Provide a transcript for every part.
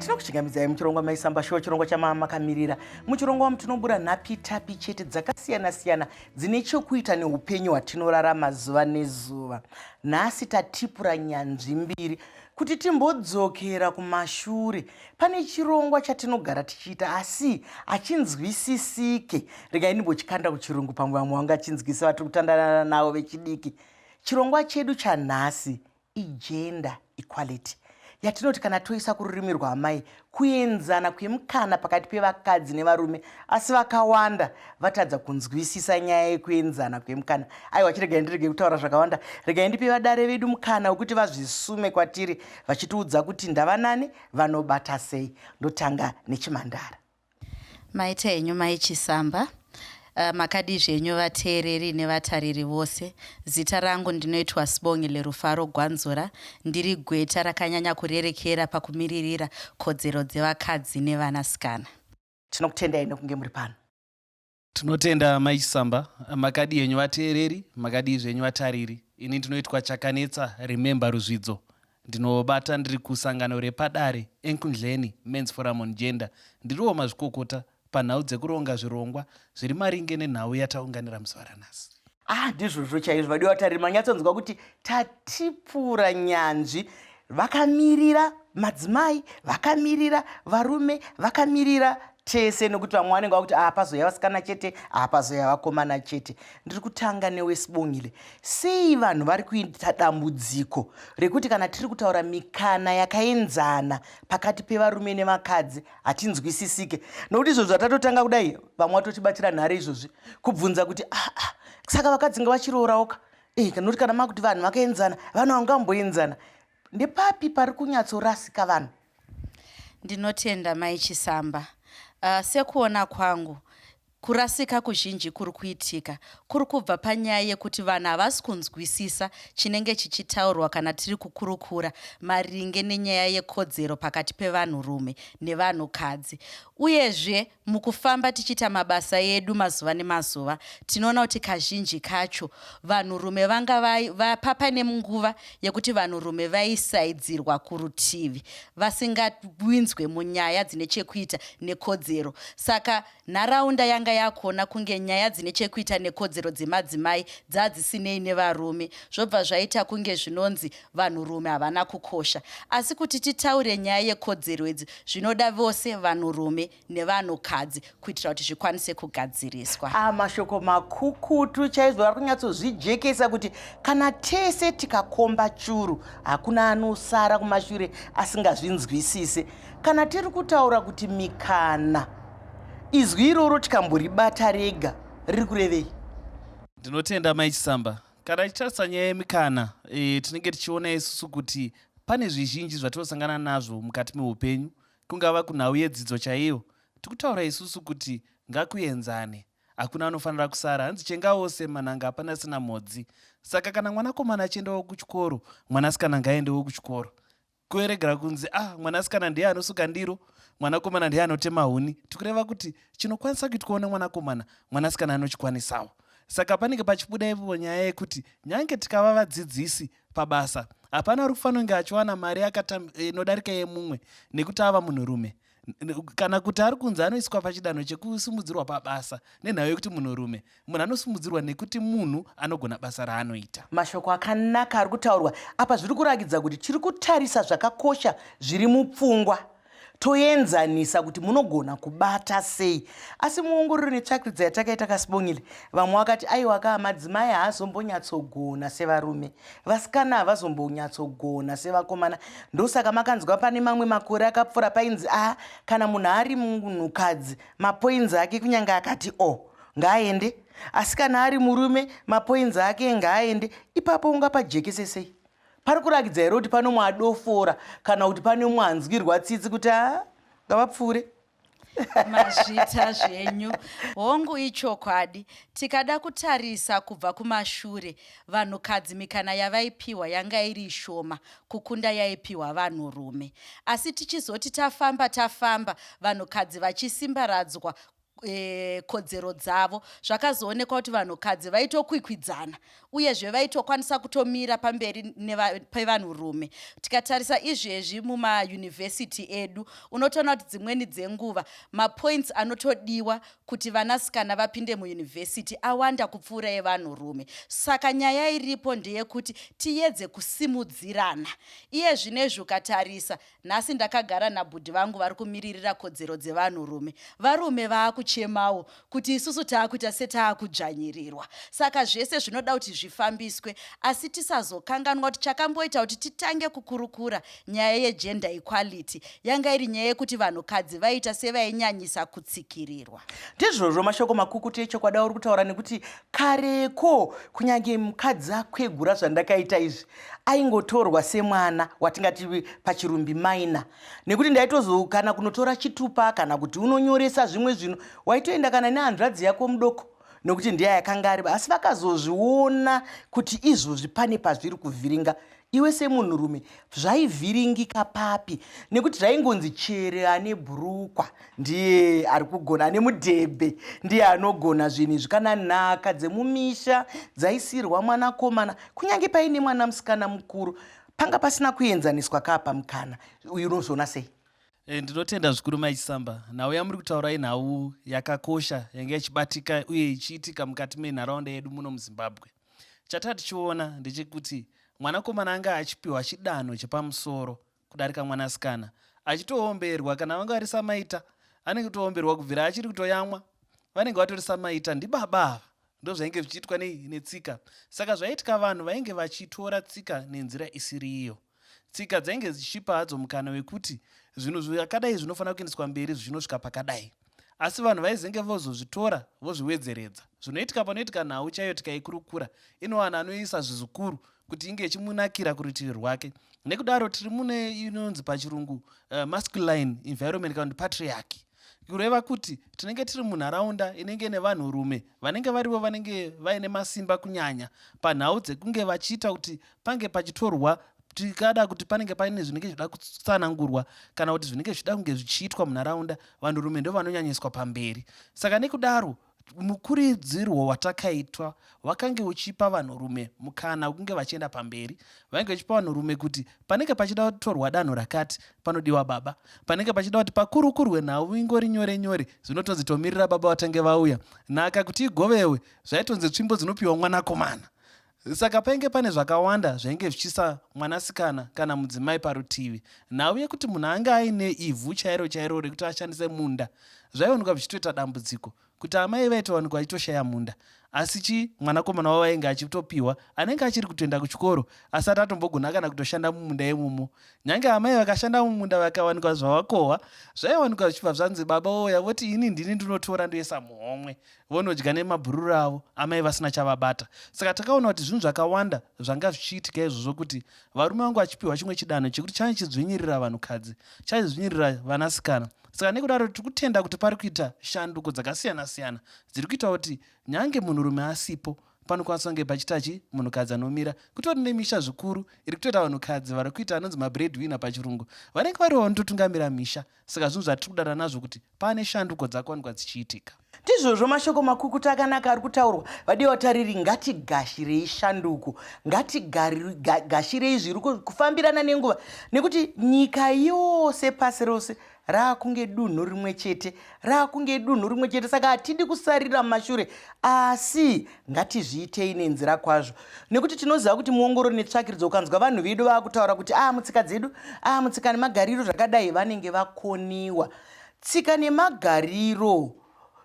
Tinokuchingamidzai muchirongwa Maisamba Show, chirongwa chamamakamirira. Muchirongwa umu tinobura nhapitapi chete dzakasiyana-siyana dzine chokuita neupenyu hwatinorarama zuva nezuva. Nhasi tatipura nyanzvi mbiri kuti timbodzokera kumashure. Pane chirongwa chatinogara tichiita asi hachinzwisisike. Regai ndimbochikanda kuchirungu pamwe vamwe vangachinzwisa vatiri kutandana navo vechidiki. Chirongwa chedu chanhasi igender equality yatinoti kana toisa kururimi rwaamai kuenzana kwemukana pakati pevakadzi nevarume, asi vakawanda vatadza kunzwisisa nyaya yekuenzana kwemukana. Aiwa, chiregai ndirege kutaura zvakawanda, regai ndipe vadare vedu mukana wekuti vazvisume kwatiri vachitiudza kuti ndavanani, vanobata sei. Ndotanga nechimandara. Maita henyu Mai Chisamba. Makadii zvenyu vateereri nevatariri vose. Zita rangu ndinoitwa Sibongile Rufaro Gwanzura. Ndiri gweta rakanyanya kurerekera pakumiririra kodzero dzevakadzi nevanasikana. Tinokutendai nekunge muri pano. Tinotenda Mai Chisamba. Makadii henyu vateereri, makadii zvenyu vatariri. Ini ndinoitwa Chakanetsa Remember Ruzvidzo. Ndinobata ndiri kusangano rePadare Enkundleni Men's Forum on Gender. Ndiriwo mazvikokota panhau dzekuronga zvirongwa zviri maringe nenhau yataunganira muzuva ranhasi. Ah, ndizvozvo chaizvo vadiwa vatariri, manyatsonzwa kuti tatipura nyanzvi vakamirira madzimai, vakamirira varume, vakamirira tese, nekuti vamwe vanenge vakuti ah, pazoya vasikana chete, ah, pazoya vakomana chete. Ndiri kutanga neweSibongile. Sei vanhu vari kuita dambudziko rekuti kana tiri kutaura mikana yakaenzana pakati pevarume nevakadzi hatinzwisisike? Nokuti izvozvo zvatatotanga kudai, vamwe vatotibatira nhare izvozvi kubvunza kuti ah, ah, saka vakadzi ngavachiroorawoka eh, nokuti kana makuti vanhu vakaenzana, vanhu vangamboenzana ndepapi pari kunyatsorasika vanhu? Ndinotenda Mai Chisamba. Sekuona kwangu, kurasika kuzhinji kuri kuitika kuri kubva panyaya yekuti vanhu havasi kunzwisisa chinenge chichitaurwa kana tiri kukurukura maringe nenyaya yekodzero pakati pevanhurume nevanhukadzi. Uyezve mukufamba tichiita mabasa edu mazuva nemazuva, tinoona kuti kazhinji kacho vanhurume vanga paine nguva yekuti vanhurume vaisaidzirwa kurutivi, vasingawinzwe munyaya dzine chekuita nekodzero. Saka nharaunda yanga yakuona kunge nyaya dzine chekuita nekodzero dzemadzimai dzadzisinei nevarume, zvobva zvaita kunge zvinonzi vanhurume havana kukosha. Asi kuti titaure nyaya yekodzero idzi zvinoda vose vanhurume nevanhukadzi kuitira kuti zvikwanise kugadziriswa. Ah, mashoko makukutu chaizvo, vari kunyatsozvijekesa kuti kana tese tikakomba churu hakuna anosara kumashure asingazvinzwisise. Kana tiri kutaura kuti mikana, izwi iroro tikamboribata rega riri kurevei? Ndinotenda Mai Chisamba. Kana tichitarisa nyaya yemikana, tinenge tichiona isusu kuti pane zvizhinji zvatinosangana nazvo mukati meupenyu, kungava kunhau yedzidzo chaiyo. Tikutaura isusu kuti ngakuenzane, hakuna anofanira kusara. Hanzi chengaose manhanga hapana asina mhodzi. Saka kana mwanakomana achiendawo kuchikoro, mwanasikana ngaaendewo kuchikoro. Kueregera kunzi ah, mwanasikana ndiye anosuka ndiro, mwanakomana ndiye anotema huni, tikureva kuti chinokwanisa kuitwawo nemwanakomana, mwanasikana anochikwanisawo. Saka panenge pachibuda ipopo nyaya yekuti nyange tikava vadzidzisi pabasa, hapana ari kufanira kunge achiwana mari inodarika yemumwe nekuti ava munhurume, kana kuti ari kunzi anoiswa pachidanho chekusimudzirwa pabasa nenhau yekuti munhurume. Munhu anosimudzirwa nekuti munhu anogona basa raanoita. Mashoko akanaka ari kutaurwa apa, zviri kurakidza kuti tiri kutarisa zvakakosha zviri mupfungwa, toenzanisa kuti munogona kubata sei. Asi muongororo netsvakiridzo yatakaita kaSibongile, vamwe vakati aiwa ka, madzimai haazombonyatsogona sevarume, vasikana havazombonyatsogona sevakomana. Ndosaka makanzwa pane mamwe makore akapfuura painzi a kana munhu ari munhukadzi mapoinzi ake kunyange akati o oh, ngaaende, asi kana ari murume mapoinzi ake ngaaende. Ipapo ungapajekese sei? Pari kurakidza here kuti pane mwadofora kana kuti pane mwanzwirwa tsitsi kuti a ngavapfuure? Mazvita zvenyu. Hongu, ichokwadi. Tikada kutarisa kubva kumashure, vanhukadzi mikana yavaipiwa yanga iri shoma kukunda yaipiwa vanhurume. Asi tichizoti tafamba tafamba, vanhukadzi vachisimbaradzwa. e, kodzero dzavo zvakazoonekwa kuti vanhukadzi vaitokwikwidzana uyezve vaitokwanisa kutomira pamberi pevanhurume tikatarisa izvezvi mumayunivhesiti edu unotoona kuti dzimweni dzenguva mapoints anotodiwa kuti vanasikana vapinde muyunivhesiti awanda kupfuura evanhurume saka nyaya iripo ndeyekuti tiyedze kusimudzirana iye zvinezvi ukatarisa Nhasi ndakagara nabhudhi vangu vari kumiririra kodzero dzevanhurume. Varume vaakuchemawo kuti isusu taakuita setaakudzvanyirirwa. Saka zvese zvinoda kuti zvifambiswe asi tisazokanganwa kuti chakamboita kuti titange kukurukura nyaya yegender equality yanga iri nyaya yekuti vanhukadzi vaiita sevainyanyisa kutsikirirwa. Ndizvozvo mashoko makukutu echokwadi auri kutaura nekuti kareko kunyange mukadzi akwegura zvandakaita izvi aingotorwa semwana watingati pachirumbi minor nekuti ndaitozo kana kunotora chitupa kana kuti unonyoresa zvimwe zvinhu waitoenda kana nehanzvadzi yako mudoko nekuti ndiye yakanga ari asi vakazozviona kuti izvozvi pane pazviri kuvhiringa iwe semunhurume zvaivhiringika papi nekuti zvaingonzi chere ane bhurukwa ndiye ari kugona ane mudhebhe ndiye anogona zvinhu izvi kana nhaka dzemumisha dzaisirwa mwanakomana kunyange paine mwana musikana mukuru panga pasina kuenzaniswa kapa mukana uyu unozoona sei eh, ndinotenda zvikuru mai chisamba nhau yamuri kutaura inhau yakakosha yanga ichibatika uye ichiitika mukati menharaunda yedu muno muzimbabwe chataa tichiona ndechekuti mwanakomana anga achipiwa chidanho chepamusoro kudarika mwanasikana achitoomberwa kana vanga vari samaita anenge kutoomberwa kubvira achiri kutoyamwa vanenge vatori samaita ndibaba ava ndozvainge zvichiitwa nei netsika saka zvaiitika vanhu vainge vachitora tsika nenzira isiri iyo tsika dzainge dzichipa hadzo mukana wekuti zvinhu zvakadai zvinofanira kuendeswa mberi zvichinosvika pakadai asi vanhu vaizenge vozozvitora vozviwedzeredza zvinoitika panoitika nhau chaiyo tikaikurukura inowana anoisa zvizukuru kuti inge ichimunakira kurutivi rwake nekudaro tiri mune inonzi pachirungu masculine environment kana kuti patriarchy kureva kuti tinenge tiri munharaunda inenge nevanhurume vanenge varivo vanenge vaine masimba kunyanya panhau dzekunge vachiita kuti pange pachitorwa tikada kuti panenge paine zvinenge zvichida kutsanangurwa kana kuti zvinenge zvichida kunge zvichiitwa munharaunda vanhurume ndo vanonyanyiswa pamberi saka nekudaro Mukuridzirwo watakaitwa wakange uchipa vanhurume mukana wekunge vachienda pamberi. Vainge vachipa vanhurume kuti panenge pachida kutorwa danho rakati panodiwa baba, panenge pachida kuti pakurukurwe nhau ingori nyore nyore zvinotonzi tomirira baba vatange vauya. Nhaka kuti igovewe zvaitonzi tsvimbo dzinopiwa mwanakomana. Saka painge pane zvakawanda zvainge zvichiisa mwanasikana kana mudzimai parutivi. Nhau yekuti munhu ange aine ivhu chairo chairo rekuti ashandise munda zvaionekwa zvichitoita dambudziko kuti amai vaitowanikwa vachitoshaya munda asi chi mwanakomana wavo ainge achitopiwa anenge achiri kutoenda kuchikoro asati atombogona kana kutoshanda mumunda imomo nyange amai vakashanda mumunda vakawanikwa zvavakohwa zvaiwanikwa zvichibva zvanzi baba ouya voti ini ndini ndinotora ndoisa muhomwe vonodya nemabhururu avo amai vasina chavabata saka takaona kuti zvinhu zvakawanda zvanga zvichiitika izvozvo kuti varume vangu vachipiwa chimwe chidanho chekuti chaichidzvinyirira vanhukadzi chaidzvinyirira vanasikana saka nekudaro tiri kutenda kuti pari kuita shanduko dzakasiyana siyana dziri kuita kuti nyange munhurume asipo panokwanisa kunge pachiita chi munhukadzi anomira kutori nemisha zvikuru iri kutoita vanhukadzi vari kuita anonzi mabread winner pachirungu vanenge varivo vanototungamira misha saka zvinhu zvatiri kudada nazvo kuti pane shanduko dzakuwanikwa dzichiitika. Ndizvozvo mashoko makukutu akanaka ari kutaurwa. Vadiwa vatariri, ngatigashirei shanduko, ngatigashirei zviri kufambirana nenguva, nekuti nyika yose pasi rose raakunge dunhu rimwe chete, raakunge dunhu rimwe chete. Saka hatidi kusarira mumashure, asi ngatizviitei nenzira kwazvo, nekuti tinoziva kuti muongorori netsvakiridzo, ukanzwa vanhu vedu vaakutaura kuti a ah, mutsika dzedu, a ah, mutsika nemagariro zvakadai, vanenge vakoniwa. Tsika nemagariro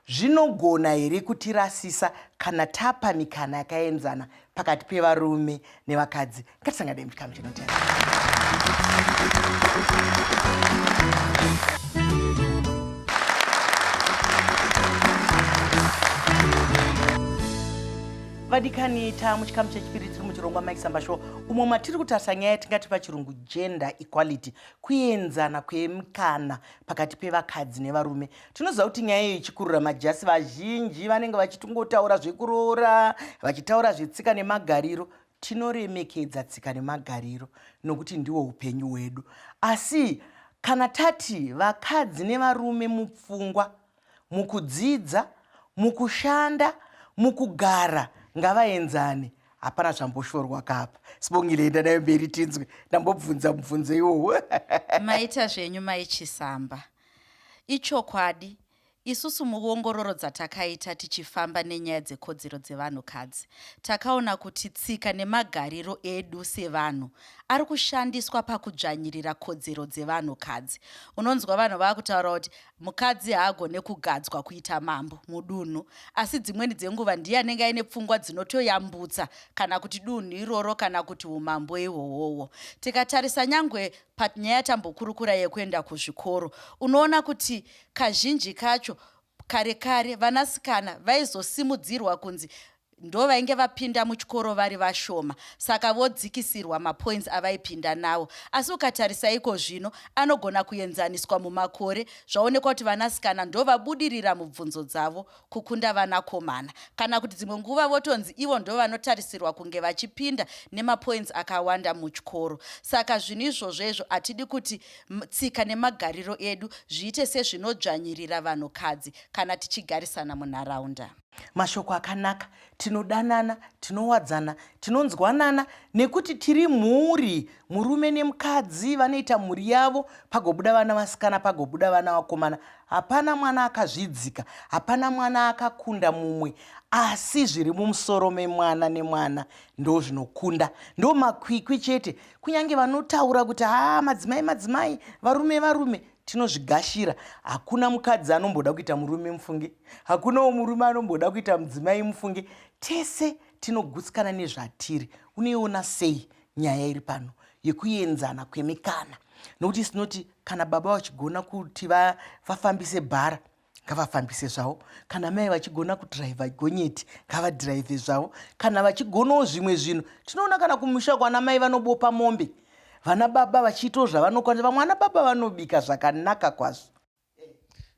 zvinogona here kutirasisa kana tapa mikana yakaenzana pakati pevarume nevakadzi? Ngatisanganei muchikamu chinotevera. Vadikani, taa muchikamu chechipiri tiri muchirongwa Mike Samba Show umo matiri kutarisa nyaya yatingati pachirungu gender equality, kuenzana kwemikana pakati pevakadzi nevarume. Tinoziva kuti nyaya iyo ichikurura majasi, vazhinji vanenge vachitongotaura zvekuroora, vachitaura zvetsika nemagariro. Tinoremekedza tsika nemagariro nokuti ndiwo upenyu hwedu, asi kana tati vakadzi nevarume mupfungwa, Mukudzidza, mukushanda, mukugara ngavaenzane. Hapana zvamboshorwa kapa. Sibongile, enda nayo mberi tinzwe. Ndambobvunza mubvunzo iwowo. Maita zvenyu Mai Chisamba. Ichokwadi, isusu muongororo dzatakaita tichifamba nenyaya dzekodzero dzevanhukadzi, takaona kuti tsika nemagariro edu sevanhu ari kushandiswa pakudzvanyirira kodzero dzevanhukadzi. Unonzwa vanhu vakutaura kuti mukadzi haagone kugadzwa kuita mambo mudunhu, asi dzimweni dzenguva ndiye anenge aine pfungwa dzinotoyambutsa kana kuti dunhu iroro kana kuti umambo ihwohwohwo. Tikatarisa nyangwe panyaya yatambokurukura yekuenda kuzvikoro, unoona kuti kazhinji kacho kare kare vanasikana vaizosimudzirwa kunzi ndo vainge vapinda muchikoro vari vashoma, saka vodzikisirwa mapoints avaipinda nawo. Asi ukatarisa iko zvino anogona kuenzaniswa mumakore, zvaonekwa kuti vanasikana ndo vabudirira mubvunzo dzavo kukunda vanakomana, kana kuti dzimwe nguva votonzi ivo ndo vanotarisirwa kunge vachipinda nemapoints akawanda muchikoro. Saka zvinhu izvozvo izvo hatidi kuti tsika nemagariro edu zviite sezvinodzvanyirira vanhukadzi kana tichigarisana munharaunda. Mashoko akanaka, tinodanana, tinowadzana, tinonzwanana nekuti tiri mhuri. Murume nemukadzi vanoita mhuri yavo, pagobuda vana vasikana, pagobuda vana vakomana. Hapana mwana akazvidzika, hapana mwana akakunda mumwe, asi zviri mumusoro memwana nemwana ndo zvinokunda, ndo makwikwi chete. Kunyange vanotaura kuti haa madzimai madzimai, varume varume, tinozvigashira. Hakuna mukadzi anomboda kuita murume mufunge, hakunawo murume anomboda kuita mudzimai mufunge. Tese tinogutsikana nezvatiri. Unoiona sei nyaya iri pano yekuenzana kwemikana? Nokuti sinoti kana baba vachigona kuti vafambise bhara, ngavafambise zvavo. Kana mai vachigona kudhiraivha gonyeti, ngavadhiraivhe zvavo. Kana vachigonawo zvimwe zvinhu, tinoona kana kumusha kwana mai vanobopa mombe, vana baba vachiitawo zvavanokwanisa. Vamwe vana baba vanobika zvakanaka kwazvo.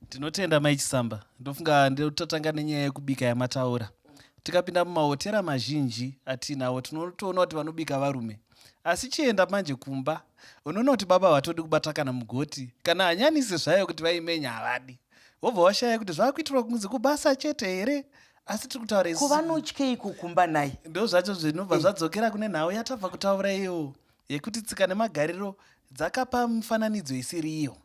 Tinotenda Mai Chisamba. Ndofunga ndototanga nenyaya yekubika yamataura. Tikapinda mumahotera mazhinji atinawo tinotoona kuti vanobika varume, asi chienda manje kumba unoona kuti baba vatodi kubata kana mugoti kana hanyanisi zvayo kuti vaimenya havadi, wobva washaya kuti zvakuitirwa kunzi kubasa chete here. Asi tiri kutaura isu Kuvanotyeiko kumba nai? Ndo zvacho zvinobva zvadzokera kune nhau yatabva kutaura iyo yekuti tsika nemagariro dzakapa mifananidzo isiri iyo,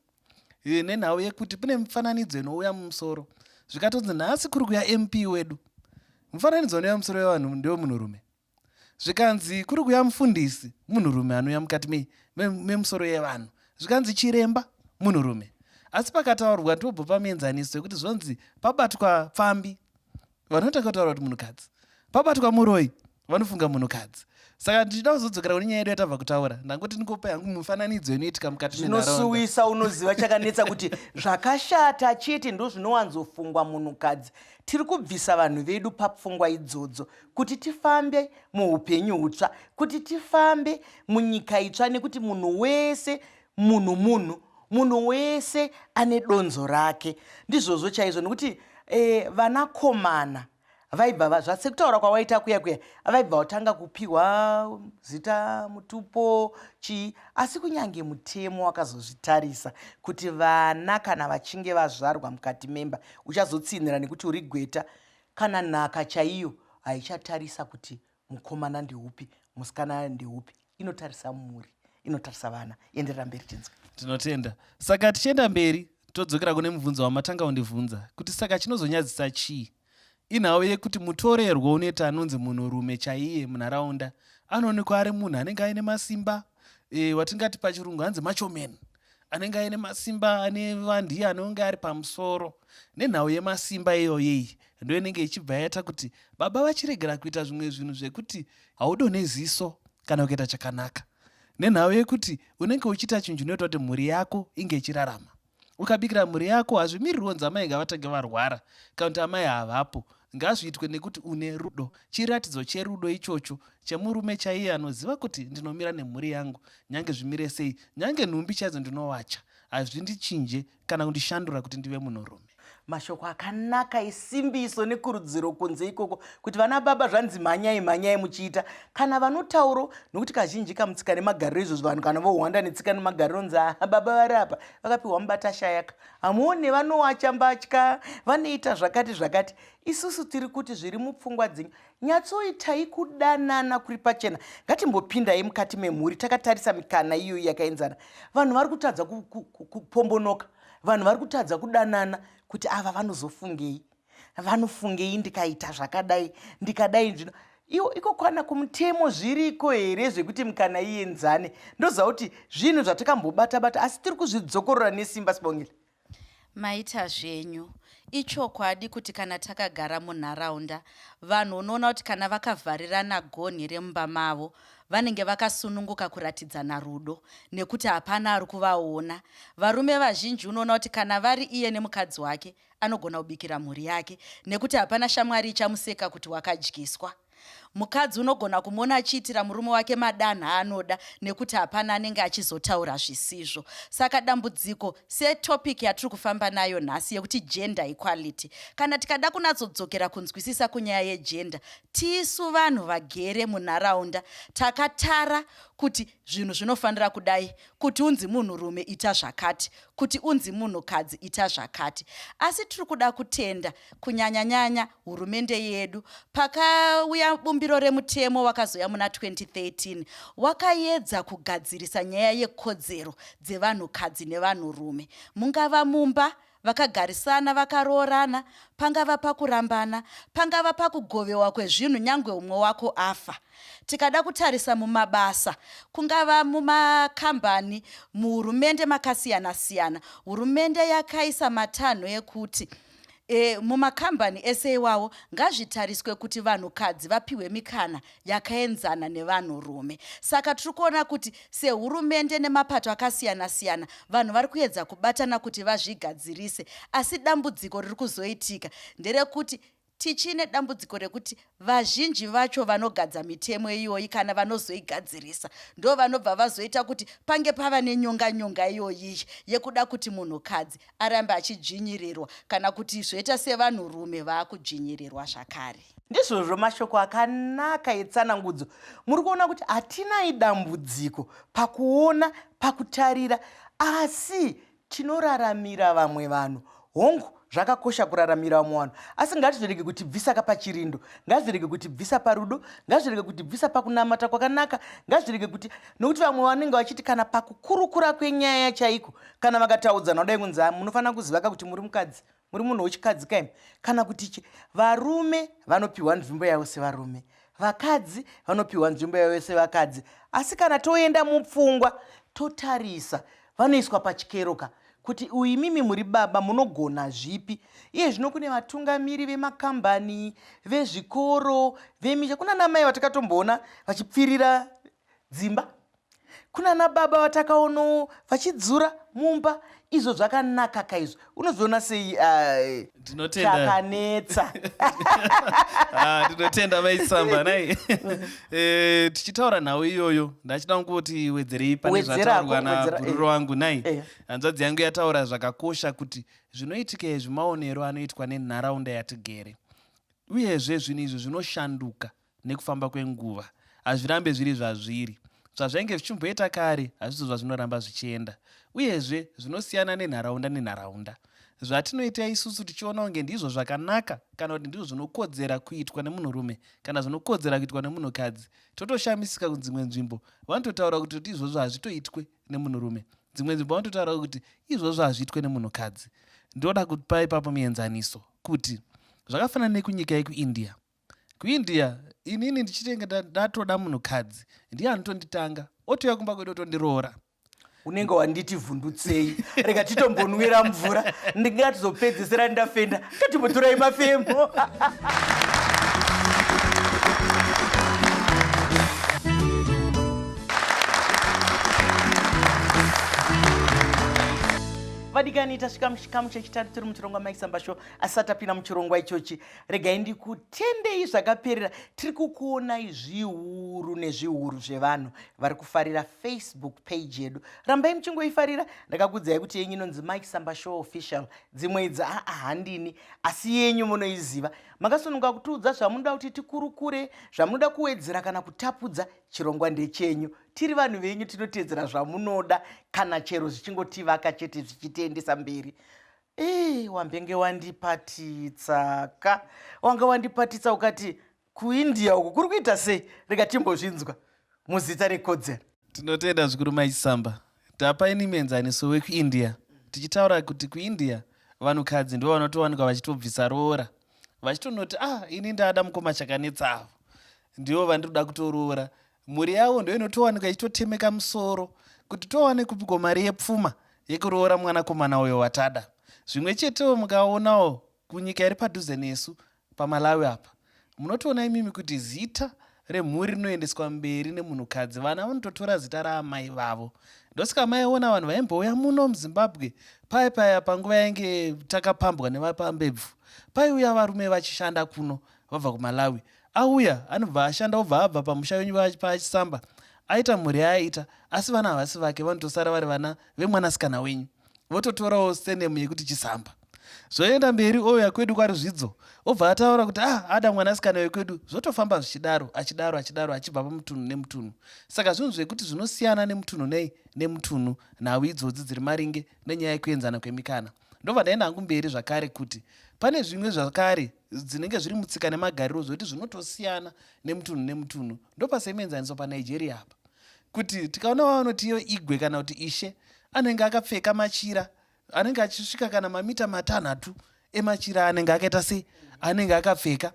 nenhau yekuti kune mifananidzo inouya mumusoro zvikatonzi nhasi kuri kuya MP wedu, mufananidzo unouya mumusoro wevanhu ndewemunhurume. Zvikanzi kuri kuya mufundisi, munhurume anouya mukati memusoro yevanhu. Zvikanzi chiremba, munhurume. Asi pakataurwa tobva pamuenzaniso yekuti zvonzi pabatwa pfambi, vanotanga kutaura kuti munhukadzi, pabatwa muroyi, vanofunga munhukadzi. Saka ndichida kuzodzokera kune nyaya yedu yatabva kutaura, ndangoti ndingopa hangu mufananidzo inoitika mukati menharaunda. Zvinosuwisa, unoziva chakanetsa kuti zvakashata chete ndozvinowanzofungwa munhukadzi. Tiri kubvisa vanhu vedu papfungwa idzodzo kuti tifambe muupenyu hutsva, kuti tifambe munyika itsva, nekuti munhu wese munhu munhu, munhu wese ane donzo rake. Ndizvozvo chaizvo, nekuti vanakomana vaibva zvasekutaura kwawaita kuya kuya, vaibva vatanga kupiwa zita, mutupo, chii. Asi kunyange mutemo wakazozvitarisa kuti vana kana vachinge vazvarwa mukati memba, uchazotsinhira nekuti uri gweta, kana nhaka chaiyo haichatarisa kuti mukomana ndeupi musikana ndeupi, inotarisa mhuri, inotarisa vana. Enderera mberi tinzwe. Tinotenda. Saka tichienda mberi todzokera kune mubvunzo wamatanga kundibvunza kuti saka chinozonyadzisa chii. Inhau yekuti mutorerwo unoita anonzi munhurume chaiye munharaunda anoonekwa ari munhu anenge aine masimba, watingati pachirungu hanzi macho man, anenge aine masimba, ane vandiye anonge ari pamusoro. Nenhau yemasimba iyoyo iyi ndo inenge ichibva yaita kuti baba vachiregera kuita zvimwe zvinhu zvekuti haudonhe ziso kana kuita chakanaka, nenhau yekuti unenge uchiita chinhu chinoita kuti mhuri yako inge ichirarama. Ukabikira mhuri yako hazvimirirwo nzi amai ngavatange varwara kana kuti amai havapo. Ngazviitwe nekuti une rudo. Chiratidzo cherudo ichocho chemurume chaiye anoziva kuti ndinomira nemhuri yangu nyange zvimire sei, nyange nhumbi chaidzo ndinowacha, hazvindichinje kana kundishandura kuti ndive munhurume. Mashoko akanaka esimbiso nekurudziro kunze ikoko kuti vana baba zvanzi mhanyai mhanyai muchiita kana vanotauro nokuti kazhinji kamutsika nemagariro izvozvo vanhu kana vohwanda netsika nemagariro nzi ah, baba vari apa vakapiwa mubatashayaka hamuone vanowacha mbatya vanoita zvakati zvakati isusu tiri kuti zviri mupfungwa dzenyu nyatsoitai kudanana kuri pachena ngatimbopindai mukati memhuri takatarisa mikana iyoyi yakaenzana vanhu vari kutadza kupombonoka vanhu vari kutadza kudanana kuti ava vanozofungei vanofungei ndikaita zvakadai ndikadai zvino iwo iko kwana kumutemo zviriko here zvekuti mukana iyenzane ndoziva kuti zvinhu zvatakambobata bata asi tiri kuzvidzokorora nesimba sibongile Maita zvenyu. Ichokwadi kuti kana takagara munharaunda, vanhu unoona kuti kana vakavharirana gonhi remumba mavo, vanenge vakasununguka kuratidzana rudo nekuti hapana ari kuvaona. Varume vazhinji unoona kuti kana vari iye nemukadzi wake, anogona kubikira mhuri yake nekuti hapana shamwari ichamuseka kuti wakadyiswa. Mukadzi unogona kumuona achiitira murume wake madanha aanoda nekuti hapana anenge achizotaura zvisizvo. Saka dambudziko setopic yatiri kufamba nayo nhasi yekuti gender equality, kana tikada kunatsodzokera kunzwisisa kunyaya yegender, tisu vanhu vagere munharaunda takatara kuti zvinhu zvinofanira kudai, kuti unzi munhurume ita zvakati, kuti unzi munhukadzi ita zvakati. Asi tiri kuda kutenda kunyanya-nyanya hurumende yedu pakauya bumbiro remutemo wakazouya muna 2013 wakayedza kugadzirisa nyaya yekodzero dzevanhukadzi nevanhurume mungava mumba vakagarisana vakaroorana pangava pakurambana pangava pakugovewa kwezvinhu nyangwe umwe wako afa tikada kutarisa mumabasa kungava mumakambani muhurumende makasiyana siyana hurumende yakaisa matanho ekuti E, mumakambani ese iwawo ngazvitariswe kuti vanhukadzi vapiwe mikana yakaenzana nevanhurume. Saka tiri kuona kuti sehurumende nemapato akasiyana-siyana vanhu vari kuedza kubatana kuti vazvigadzirise, asi dambudziko riri kuzoitika nderekuti tichine dambudziko rekuti vazhinji vacho vanogadza mitemo iyoyi kana vanozoigadzirisa ndo vanobva vazoita kuti pange pava nenyonga nyonga iyoyiyi yekuda kuti munhukadzi arambe achidzvinyirirwa kana kuti zvoita sevanhurume vaakudzvinyirirwa zvakare. Ndizvozvo mashoko akanaka etsanangudzo. Muri kuona kuti hatinai dambudziko pakuona, pakutarira, asi tinoraramira vamwe vanhu. Hongu, zvakakosha kuraramira vamwe vanhu, asi ngatizvirege kutibvisa ka pachirindo, ngazvirege kutibvisa parudo, ngazvirege kutibvisa pakunamata kwakanaka, ngazvirege kuti nokuti vamwe vanenge vachiti kana pakukurukura kwenyaya chaiko, kana vakataudzana kudai kunzi ah, munofanira kuziva ka kuti muri mukadzi, muri munhu wechikadzi kaimi, kana kuti varume vanopiwa nzvimbo yavo sevarume, vakadzi vanopiwa nzvimbo yavo sevakadzi, asi kana toenda mupfungwa totarisa vanoiswa pachikero ka kuti imimi muri baba munogona zvipi iye zvino kune vatungamiri vemakambani vezvikoro vemisha kuna namaivatakatomboona vachipfirira dzimba kuna nababa vatakaonawo vachidzura mumba izvo zvakanaka kaizvo unozviona sei eh, chakanetsa ah, ndinotenda maisamba nai eh, tichitaura nhau iyoyo ndachida kungoti wedzerei pane zvataurwa nabhururu wangu nai eh. hanzvadzi yangu yataura zvakakosha kuti zvinoitika izvi maonero anoitwa nenharaunda yatigere uyezve zvinhu izvi zvinoshanduka Nekufamba kwenguva, hazvirambe zviri zvazviri. Zvazvainge zvichimboita kare hazvizo zvazvinoramba zvichienda. Uyezve, zvinosiyana nenharaunda nenharaunda. Zvatinoita isusu tichiona kunge ndizvo zvakanaka kana kuti ndizvo zvinokodzera kuitwa nemunhurume kana zvinokodzera kuitwa nemunhukadzi, totoshamisika kudzimwe nzvimbo vanototaura kuti kuti izvozvo hazvitoitwe nemunhurume. Dzimwe nzvimbo vanototaura kuti izvozvo hazviitwe nemunhukadzi. Ndinoda kupa ipapo muenzaniso kuti zvakafanana nekunyika yekuIndia. kuindia inini ndichitenge ndatoda munhukadzi ndiye anotonditanga otouya kumba kwedu otondiroora unenge wanditi vhundutsei rega titombonwira mvura ndingatizopedzisira ndafenda ngatimbotorai mafemo Vadikani, tasvika muchikamu chechitatu tiri muchirongwa Maisamba Show. Asi tapinda muchirongwa ichochi, regai ndikutendei zvakaperera. Tiri kukuonai zviuru nezviuru zvevanhu vari kufarira Facebook page yedu. Rambai muchingoifarira. Ndakakudzai kuti yenyu inonzi Mike Samba Show Official. Dzimwe idzi aa handini, asi yenyu munoiziva. Makasununga kutiudza zvamunoda kuti tikurukure, zvamunoda kuwedzera kana kutapudza. Chirongwa ndechenyu, tiri vanhu venyu, tinotedzera zvamunoda kana chero zvichingotivaka chete, zvichitiendesa mberi. Ee, wambenge wandipatitsaka, wanga wandipatitsa ukati kuIndia uku kuri kuita sei? Rega timbozvinzwa muzita rekodzero. Tinotenda zvikuru, Maisamba. Tapaini muenzaniso wekuIndia, tichitaura kuti kuIndia vanhukadzi ndo vanotowanikwa vachitobvisa roora, vachitonoti, "Ah, ini ndada mukoma Chakanetsa, avo ndivo vandinoda kutoroora." Mhuri yavo ndo inotowanikwa ichitotemeka musoro kuti towane kupiko mari yepfuma yekuroora mwanakomana uyo watada. Zvimwe chetewo mukaonawo kunyika iri padhuze nesu, paMalawi apa, munotoona imimi kuti zita remhuri rinoendeswa mberi nemunhukadzi. Vana vanototora zita raamai vavo. Ndosaka maiona vanhu vaimbouya muno muZimbabwe paya paya panguva yainge takapambwa nevapambebvu, paiuya varume vachishanda kuno vabva kuMalawi. Auya anobva ashanda, obva abva pamusha wenyu paChisamba, aita mhuri yaaita, asi vana havasi vake, vanotosara vari vana vemwanasikana wenyu, vototorawo surname yekuti Chisamba. Zvoenda mberi, ouya kwedu kwaRuzvidzo, obva ataura kuti, "Ah, ada mwanasikana wekwedu." Zvotofamba zvichidaro, achidaro, achidaro, achibva pamutunhu nemutunhu. Saka zvinhu zvekuti zvinosiyana nemutunhu nei nemutunhu, nhau idzodzi dziri maringe nenyaya yekuenzana kwemikana. Ndobva ndaenda hangu mberi zvakare kuti pane zvimwe zvakare dzinenge zviri mutsika nemagariro zvokuti zvinotosiyana nemutunhu nemutunhu. Ndopasemuenzaniso paNigeria apa, kuti tikaona vavanoti iyo igwe kana kuti ishe, anenge akapfeka machira anenge achisvika kana mamita 6 emachira anenge akaita sei, anenge akapfeka.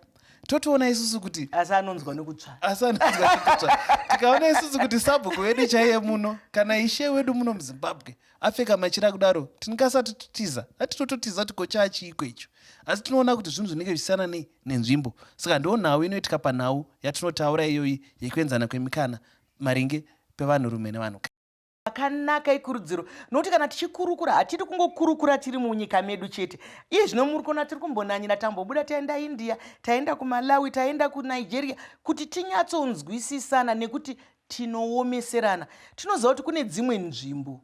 Totoona isusu kuti Asi anonzwa nekutsva. Asi anonzwa nekutsva. Tikaona isusu kuti sabhuku wedu chaiye muno kana ishe wedu muno muZimbabwe apfeka machira kudaro, tingasati titiza, atitototiza tikocha chiiko icho? Asi tinoona kuti zvinhu zvinenge zvichisiyana nei nenzvimbo. Saka ndo nhau inoitika panhau yatinotaura iyoyi yekuenzana kwemikana maringe pevanhurume nevanhukadzi. Akanaka ikurudziro, nokuti kana tichikurukura hatidi kungokurukura tiri munyika medu chete. Iye zvino muri kuona tiri kumbonanyira, tambobuda, taenda India, taenda kuMalawi, taenda kuNigeria, kuti tinyatsonzwisisana, nekuti tinoomeserana. Tinoziva kuti kune dzimwe nzvimbo,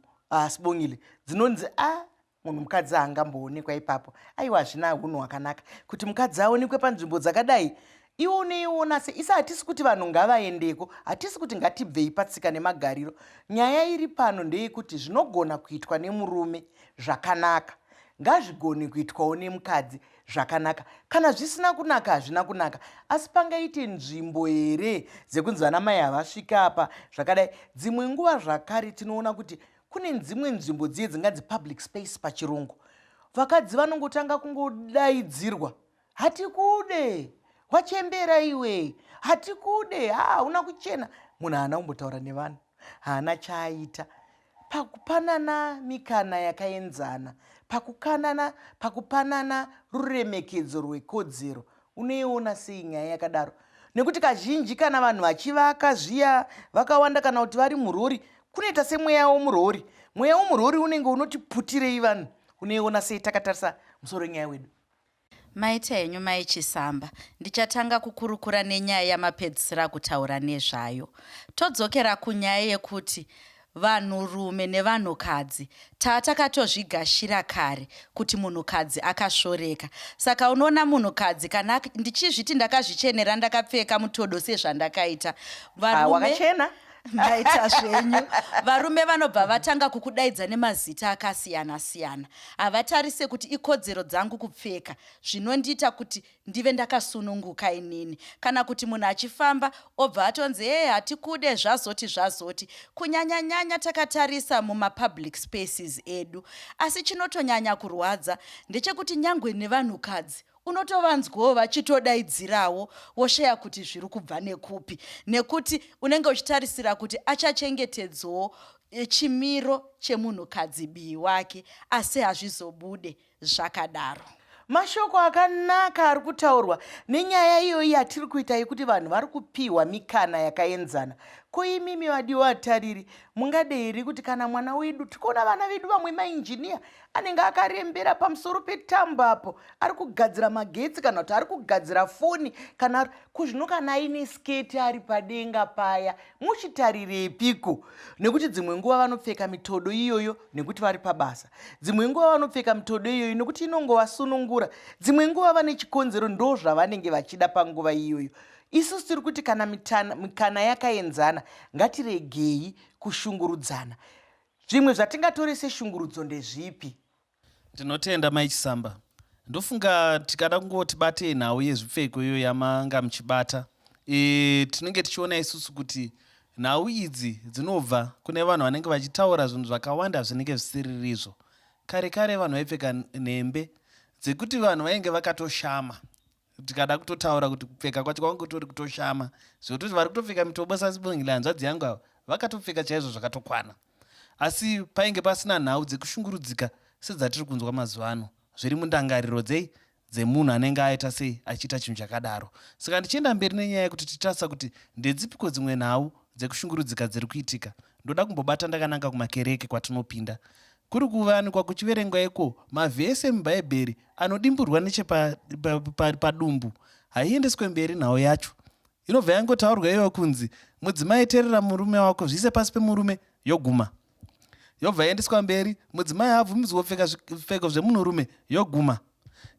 Sibongile, dzinonzi a munhu mukadzi haangamboonekwa ipapo. Aiwa, hazvina unhu hwakanaka kuti mukadzi aonekwe panzvimbo dzakadai. Iwe unoiona se isi hatisi kuti vanhu ngavaendeko, hatisi kuti ngatibvei patsika nemagariro. Nyaya iri pano ndeyekuti zvinogona kuitwa nemurume zvakanaka ngazvigone kuitwawo nemukadzi zvakanaka. Kana zvisina kunaka, hazvina kunaka. Asi pangaite nzvimbo here dzekunzi vana mai havasvika apa zvakadai? Dzimwe nguva zvakare tinoona kuti kune dzimwe nzvimbo dziye dzinganzi public space pachirungu, vakadzi vanongotanga kungodaidzirwa, "Hatikude, wachembera iwe, hatikude, ha hauna kuchena." Munhu haana kumbotaura nevanhu, haana chaaita. Pakupanana mikana yakaenzana, pakukanana, pakupanana ruremekedzo rwekodzero, unoiona sei nyaya yakadaro? Nekuti kazhinji kana vanhu vachivaka zviya vakawanda kana kuti vari murori, kunoita semweya womurori. Mweya womurori unenge unoti putirei vanhu. Unoiona sei takatarisa musoro wenyaya wedu? Maita henyu, Mai Chisamba. Ndichatanga kukurukura nenyaya yamapedzisira kutaura nezvayo. Todzokera kunyaya yekuti vanhurume nevanhukadzi, taa takatozvigashira kare kuti munhukadzi akasvoreka. Saka unoona munhukadzi kana ndichizviti ndakazvichenera, ndakapfeka mutodo sezvandakaita, Ah, wakachena. Maita zvenyu. Varume vanobva vatanga kukudaidza nemazita akasiyana siyana. Havatarise kuti ikodzero dzangu kupfeka zvinondiita kuti ndive ndakasununguka inini, kana kuti munhu achifamba obva atonzi, "Ee, hatikude," zvazoti zvazoti, kunyanyanyanya takatarisa mumapublic spaces edu. Asi chinotonyanya kurwadza ndechekuti nyangwe nevanhukadzi unotovanzwawo vachitodaidzirawo, wosheya kuti zviri kubva nekupi, nekuti unenge uchitarisira kuti achachengetedzawo chimiro chemunhukadzi bii wake, asi hazvizobude zvakadaro. Mashoko akanaka ari kutaurwa nenyaya iyoyi yatiri kuita yekuti vanhu vari kupiwa mikana yakaenzana. Ko imimi vadiwa vatariri, mungade here kuti kana mwana wedu, tikuona vana vedu vamwe mainjiniya anenge akarembera pamusoro petambo apo ari kugadzira magetsi kana kuti ari kugadzira foni kana kuzvino kana aine sketi ari padenga paya, muchitarirepiko? Nekuti dzimwe nguva vanopfeka mitodo iyoyo nekuti vari pabasa, dzimwe nguva vanopfeka mitodo iyoyo nekuti inongovasunungura, dzimwe nguva vane chikonzero, ndo zvavanenge vachida panguva iyoyo. Isusu tiri kuti kana mikana yakaenzana, ngatiregei kushungurudzana. Zvimwe zvatingatore seshungurudzo ndezvipi? Ndinotenda Mai Chisamba. Ndofunga tikada kungoti batei nhau yezvipfeko iyo yamanga muchibata, tinenge tichiona isusu kuti nhau idzi dzinobva kune vanhu vanenge vachitaura zvinhu zvakawanda zvinenge zvisiririzvo. Kare kare vanhu vaipfeka nhembe dzekuti vanhu vainge vakatoshama. Tikada kutotaura kuti kupfeka kwacho kwangu kutori kutoshama, zvekutoti vari kutopfeka mitobo saSibongile hanzvadzi yangu ava vakatopfeka chaizvo zvakatokwana. Asi painge pasina nhau dzekushungurudzika sedzatiri kunzwa mazuva ano. Zviri mundangariro dzei dzemunhu anenge aita sei achiita chinhu chakadaro. Saka ndichienda mberi nenyaya yekuti titarisa kuti ndedzipiko dzimwe nhau dzekushungurudzika dziri kuitika, ndoda kumbobata ndakananga kumakereke kwatinopinda. Kuri kuwanikwa kuchiverengwa iko mavhesi emuBhaibheri anodimburwa nechepadumbu. Haiendeswe mberi nhau yacho. Inobva yangotaurwa iyoyo kunzi mudzimai teerera murume wako, zviise pasi pemurume, yoguma. Yobva yaendeswa mberi, mudzimai haabvumidzwi kupfeka zvipfeko zvemunhurume, yoguma.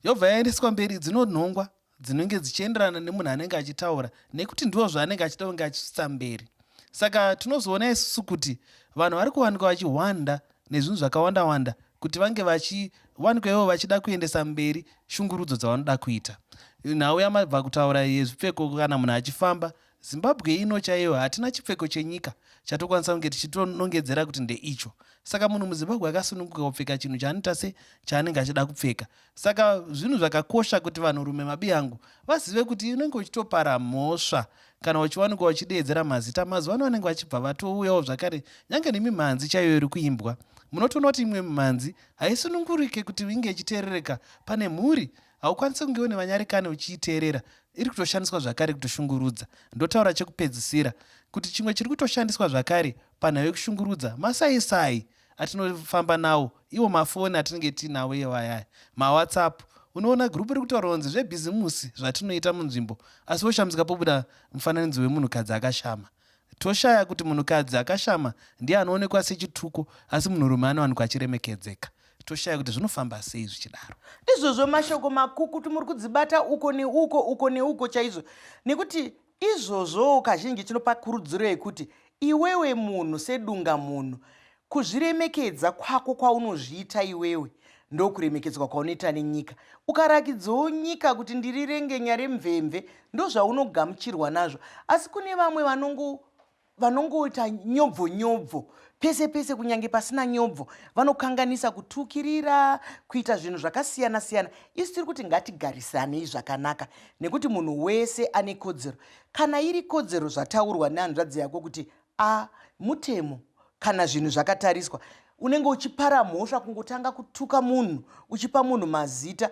Yobva yaendeswa mberi, dzinonhongwa dzinenge dzichienderana nemunhu anenge achitaura nekuti ndiwo zvaanenge achida kunge achisvitsa mberi. Saka tinozoona isusu kuti vanhu vari kuwanikwa vachihwanda nezvinhu zvakawanda wanda kuti vange vachiwanikwa ivo vachida kuendesa mberi shungurudzo dzavanoda kuita. Nhau yamabva kutaura yezvipfeko, kana munhu achifamba, Zimbabwe ino chaiyo hatina chipfeko chenyika chatokwanisa kunge tichitonongedzera kuti ndeicho. Saka munhu muZimbabwe akasununguka kupfeka chinhu chaanoita se chaanenge achida kupfeka. Saka zvinhu zvakakosha kuti vanhurume mabiyangu vazive kuti unenge uchitopara mhosva kana uchiwanikwa uchideedzera mazita. Mazuva ano vanenge vachibva vatouyawo zvakare nyange nemimhanzi chaiyo iri kuimbwa. Munotoona kuti imwe mimhanzi haisunungurike kuti inge ichiteerereka pane mhuri. Haukwanisi kunge une vanyarikani uchiiteerera. Iri kutoshandiswa zvakare kutoshungurudza. Ndotaura chekupedzisira kuti chimwe chiri kutoshandiswa zvakare panhau yekushungurudza masaisai atinofamba nawo, iwo mafoni atinenge tiinawo iwo ayaya, maWhatsApp. Unoona gurupu riri kutaura kunzi zvebhizimusi zvatinoita munzvimbo, asi woshamisika pobuda mufananidzo wemunhukadzi akashama. Toshaya kuti munhukadzi akashama ndiye anoonekwa sechituko, asi munhurume anowanikwa achiremekedzeka. Toshaya kuti zvinofamba sei zvichidaro. Ndizvozvo mashoko makukutu muri kudzibata uko neuko, uko neuko chaizvo, nekuti izvozvowo kazhinji tinopa kurudziro yekuti iwewe munhu sedunga munhu, kuzviremekedza kwako kwaunozviita iwewe ndokuremekedzwa kwaunoita nenyika. Ukarakidzawo nyika kuti ndiri rengenya remvemve, ndozvaunogamuchirwa nazvo. Asi kune vamwe vanongoita nyobvo nyobvo pese pese, kunyange pasina nyobvo vanokanganisa, kutukirira, kuita zvinhu zvakasiyana siyana. Isu tiri kuti ngatigarisanei zvakanaka, nekuti munhu wese ane kodzero. Kana iri kodzero, zvataurwa nehanzvadzi yako kuti a mutemo, kana zvinhu zvakatariswa, unenge uchipara mhosva kungotanga kutuka munhu uchipa munhu mazita.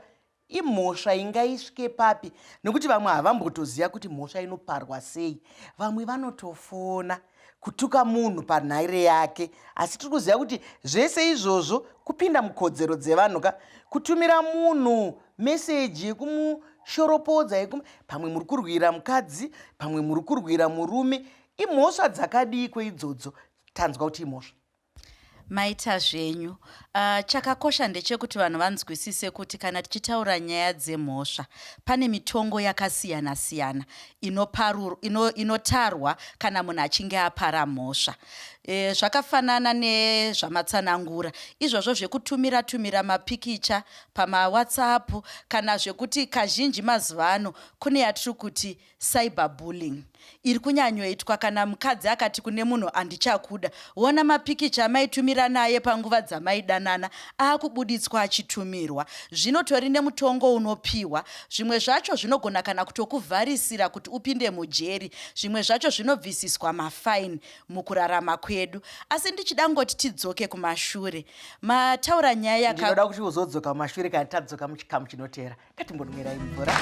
Imhosva ingaisvike papi? Nekuti vamwe havambotoziva kuti mhosva inoparwa sei. Vamwe vanotofona kutuka munhu panhaire yake, asi tiri kuziva kuti zvese izvozvo kupinda mukodzero dzevanhu ka. Kutumira munhu meseji yekumushoropodza, pamwe muri kurwira mukadzi, pamwe muri kurwira murume, imhosva dzakadiiko idzodzo? Tanzwa kuti imhosva. Maita zvenyu. Chakakosha ndechekuti vanhu vanzwisise kuti kana tichitaura nyaya dzemhosva, pane mitongo yakasiyana siyana inotarwa kana munhu achinge apara mhosva. Zvakafanana nezvamatsanangura izvozvo zvekutumira tumira mapikicha pamaWhatsApp, kana zvekuti kazhinji mazuva ano kune yatiri kuti cyberbullying iri kunyanyoitwa kana mukadzi akati kune munhu andichakuda, wona mapikicha amaitumira naye panguva dzamaidanana akubuditswa achitumirwa. Zvinotori nemutongo unopiwa. Zvimwe zvacho zvinogona kana kutokuvharisira kuti upinde mujeri, zvimwe zvacho zvinobvisiswa mafaini mukurarama kwedu. Asi ndichida ngoti tidzoke kumashure, mataura nyaya. Ndinoda kuti uzodzoka kumashure kana tadzoka muchikamu chinoteera. Ngatimbonwerai mvura.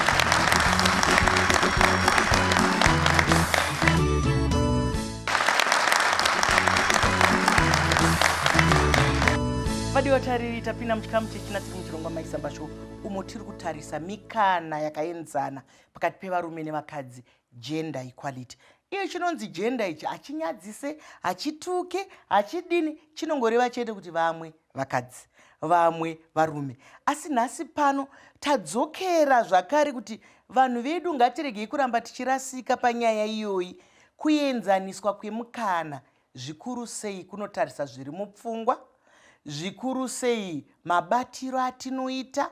Vadiwa tariri, tapinda muchikamu chechina tiri muchirongwa Maisamba Show, umo tiri kutarisa mikana yakaenzana pakati pevarume nevakadzi, gender equality. Iyo chinonzi gender ichi hachinyadzise, hachituke, hachidini, chinongoreva chete kuti vamwe vakadzi, vamwe varume. Asi nhasi pano tadzokera zvakare kuti vanhu vedu ngatiregei kuramba tichirasika panyaya iyoyi. Kuenzaniswa kwemukana zvikuru sei kunotarisa zviri mupfungwa, zvikuru sei mabatiro atinoita,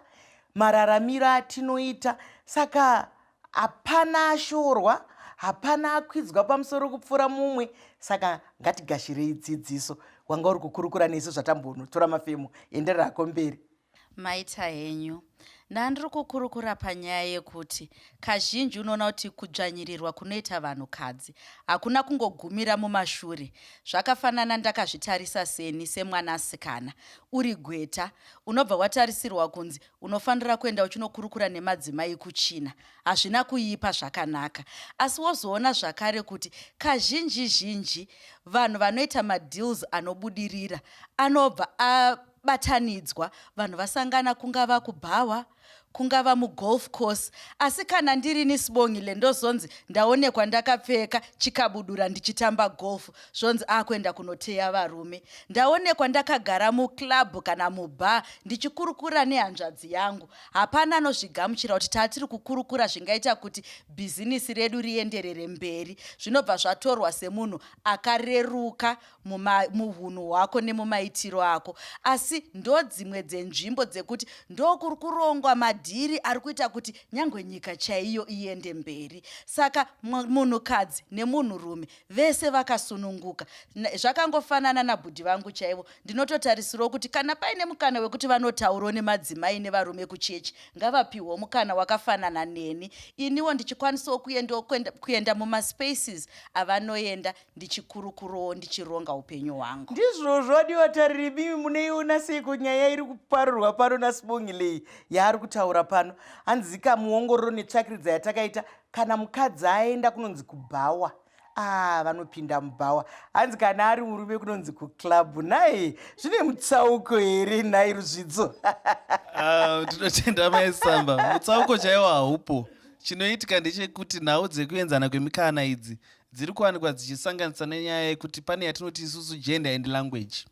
mararamiro atinoita. Saka hapana ashorwa, hapana akwidzwa pamusoro kupfuura mumwe. Saka ngatigashirei dzidziso. Wanga uri kukurukura nesu zvatambonotora mafemo, endererako mberi. Maita henyu. Ndandiri kukurukura panyaya yekuti kazhinji unoona kuti kudzvanyirirwa kunoita vanhukadzi hakuna kungogumira mumashure. Zvakafanana ndakazvitarisa seni semwanasikana uri gweta, unobva watarisirwa kunzi unofanira kuenda uchinokurukura nemadzimai kuChina. Hazvina kuipa, zvakanaka, asi wozoona zvakare kuti kazhinji zhinji vanhu vanoita madeals anobudirira anobva abatanidzwa vanhu vasangana, kungava kubhawa, kungava mugolf course. Asi kana ndirini Sibongile, ndozonzi ndaonekwa ndakapfeka chikabudura ndichitamba golf, zvonzi akuenda kunoteya varume. Ndaonekwa ndakagara muclub kana mubar ndichikurukura nehanzvadzi yangu, hapana anozvigamuchira kuti tatiri kukurukura zvingaita kuti bhizinisi redu rienderere mberi. Zvinobva zvatorwa semunhu akareruka muhunhu hwako nemumaitiro ako. Asi ndo dzimwe dzenzvimbo dzekuti ndokuri kurongwa madhiri ari kuita kuti nyangwe nyika chaiyo iende mberi. Saka munhukadzi nemunhurume vese vakasununguka. Zvakangofanana nabhudhi vangu chaivo, ndinototarisirawo kuti kana paine mukana wekuti vanotaurawo nemadzimai nevarume kuchechi, ngavapiwo mukana wakafanana neni, iniwo ndichikwanisawo kuenda mumaspaces avanoenda, ndichikurukurowo, ndichironga upenyu hwangu. Ndizvozvo, adiwa tariri, mimi muneiona seiko nyaya iri kuparurwa pano naSibongilei yaari kutaura pano? Hanzika muongororo netsvakiridza yatakaita, kana mukadzi aenda kunonzi kubhawa, ah, vanopinda mubhawa. Hanzi kana ari murume kunonzi kuclub. Nhai, zvine mutsauko here nhai, Ruzvidzo? Ah, tinotenda Maisamba. Mutsauko chaiwo haupo. Chinoitika ndechekuti nhau dzekuenzana kwemikana idzi dziri kuwanikwa dzichisanganisa nenyaya yekuti pane yatinoti isusu gender and language.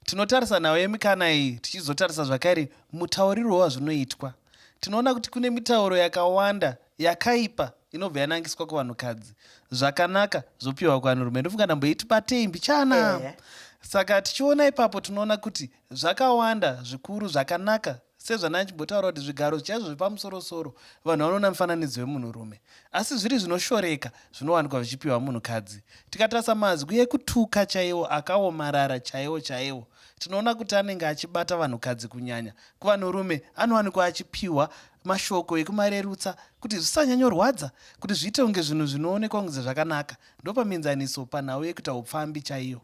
Tinotarisa nhau yemikana iyi, tichizotarisa zvakare mutaurirwo wazvinoitwa. Tinoona kuti kune mitauro yakawanda yakaipa inobva yanangiswa kuvanhukadzi, zvakanaka zvopiwa kuvanhurume. Ndofunga ndamboiti batei mbichana. Saka tichiona ipapo, tinoona kuti zvakawanda zvikuru zvakanaka, sezvanachimbotaura kuti zvigaro chaizvo zvepamusorosoro vanhu vanoona mufananidzo wemunhurume, asi zviri zvinoshoreka zvinowanikwa zvichipiwa munhukadzi. Tikatarisa mazwi ekutuka chaiwo akaomarara chaiwo chaiwo, tinoona kuti anenge achibata vanhukadzi kunyanya. Kuvanhurume anowanikwa achipiwa mashoko ekumarerutsa kuti zvisanyanyorwadza, kuti zviite kunge zvinhu zvinoonekwa kunge zvakanaka. Ndopamuenzaniso panhau yekuita upfambi chaiyo.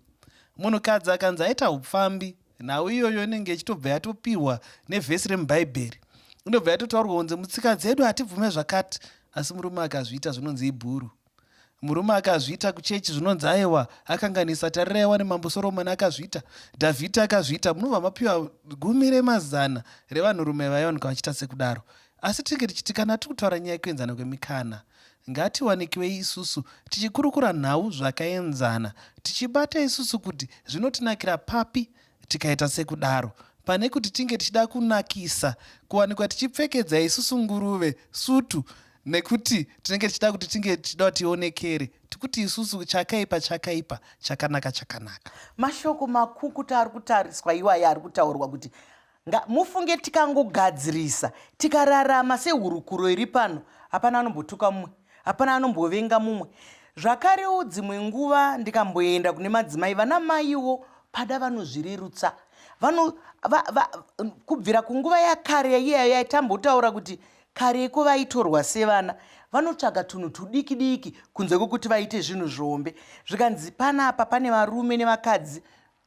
Munhukadzi akanzi aita upfambi, nhau iyoyo inenge ichitobva yatopiwa nevhesi remubhaibheri, inobva yatotaurwa kunzi mutsika dzedu hatibvume zvakati. Asi murume akazviita zvinonzi ibhuru. Murume akazviita kuchechi zvinonzi aiwa, akanganisa, tariraiwa nemambo Soromoni akazviita, Dhavhidhi akazviita. Munobva mapiwa gumi remazana revanhurume vaiwanikwa vachiita sekudaro. Asi tinge tichiti kana tiri kutaura nyaya yekuenzana kwemikana, ngatiwanikiwei isusu tichikurukura nhau zvakaenzana, tichibata isusu kuti zvinotinakira papi tikaita sekudaro, pane kuti tinge tichida kunakisa kuwanikwa tichipfekedza isusu nguruve sutu nekuti tinenge tichida kuti tinge tichida kuti tionekere tikuti isusu chakaipa chakaipa, chakanaka chakanaka. Mashoko makukuta ari kutariswa iwaya ari kutaurwa kuti mufunge tikangogadzirisa, tikararama sehurukuro iri pano, hapana anombotuka mumwe, hapana anombovenga mumwe. Zvakarewo dzimwe nguva ndikamboenda kune madzimai, vana maiwo pada vanozvirerutsa. Vano, va, va, kubvira kunguva yakare iyayo yaitambotaura kuti kareko vaitorwa sevana, vanotsvaga tunhu tudiki diki kunze kwekuti vaite zvinhu zvihombe. Zvikanzi panapa pane varume nevakadzi,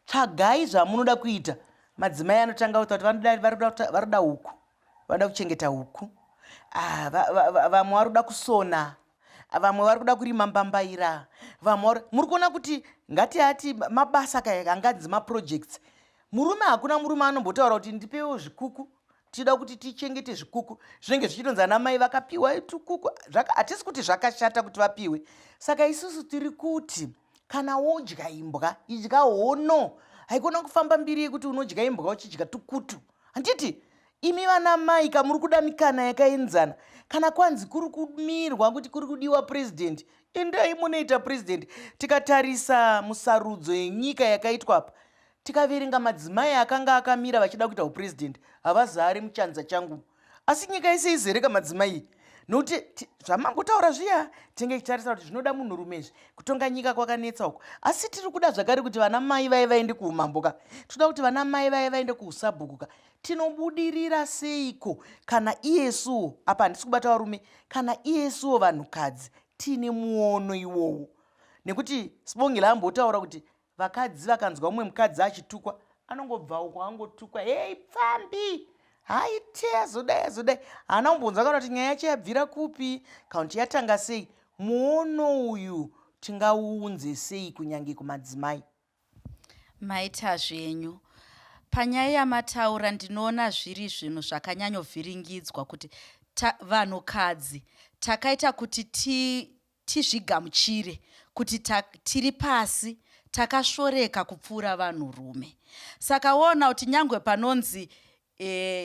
tsvagai zvamunoda kuita. Madzimai anotanga kuta kuti vari kuda huku, vanoda kuchengeta huku. Ah, vamwe vari kuda kusona, vamwe vari kuda kurima mbambaira, vamwe muri kuona kuti ngatiati mabasa kaya anganzi maprojects. Murume, hakuna murume anombotaura kuti ndipewo zvikuku, tinoda kuti tichengete zvikuku. Zvinenge zvichitonzi ana mai vakapiwa tukuku. Hatisi kuti zvakashata kuti vapiwe. Saka isusu tiri kuti kana wodya imbwa, idya hono. Haikona kufamba mbiri yekuti unodya imbwa uchidya tukutu. Handiti imi vana mai kamuri kuda mikana yakaenzana? Kana kwanzi kuri kumirwa kuti kuri kudiwa purezidendi, endai munoita purezidendi. Tikatarisa musarudzo yenyika yakaitwa apa, tikaverenga madzimai akanga akamira vachida kuita upurezidendi, havazari muchanza changu. Asi nyika yese izereka madzimai, nokuti zvamangotaura zviya, tinge tichitarisa kuti zvinoda munhurume izvi. Kutonga nyika kwakanetsa uku, asi tiri kuda zvakare kuti vana mai vaye vaende kuumambo ka, tinoda kuti vana mai vaye vaende kuusabhuku ka. Tinobudirira seiko kana iyesuwo, apa handisi kubata varume, kana iyesuwo vanhukadzi tiine muono iwowo? Nekuti Sibongile ambotaura kuti vakadzi vakanzwa mumwe mukadzi achitukwa, anongobva uko angotukwa, hei pfambi, haite, azodai azodai, haana kumbonzwa kana kuti nyaya yacho yabvira kupi, kana kuti yatanga sei. Muono uyu tingauunze sei kunyange kumadzimai? Maita zvenyu. Panyaya yamataura, ndinoona zviri zvinhu zvakanyanyovhiringidzwa kuti vanhukadzi takaita kuti tizvigamuchire kuti tiri pasi, takasvoreka kupfuura vanhurume. Saka woona kuti nyangwe panonzi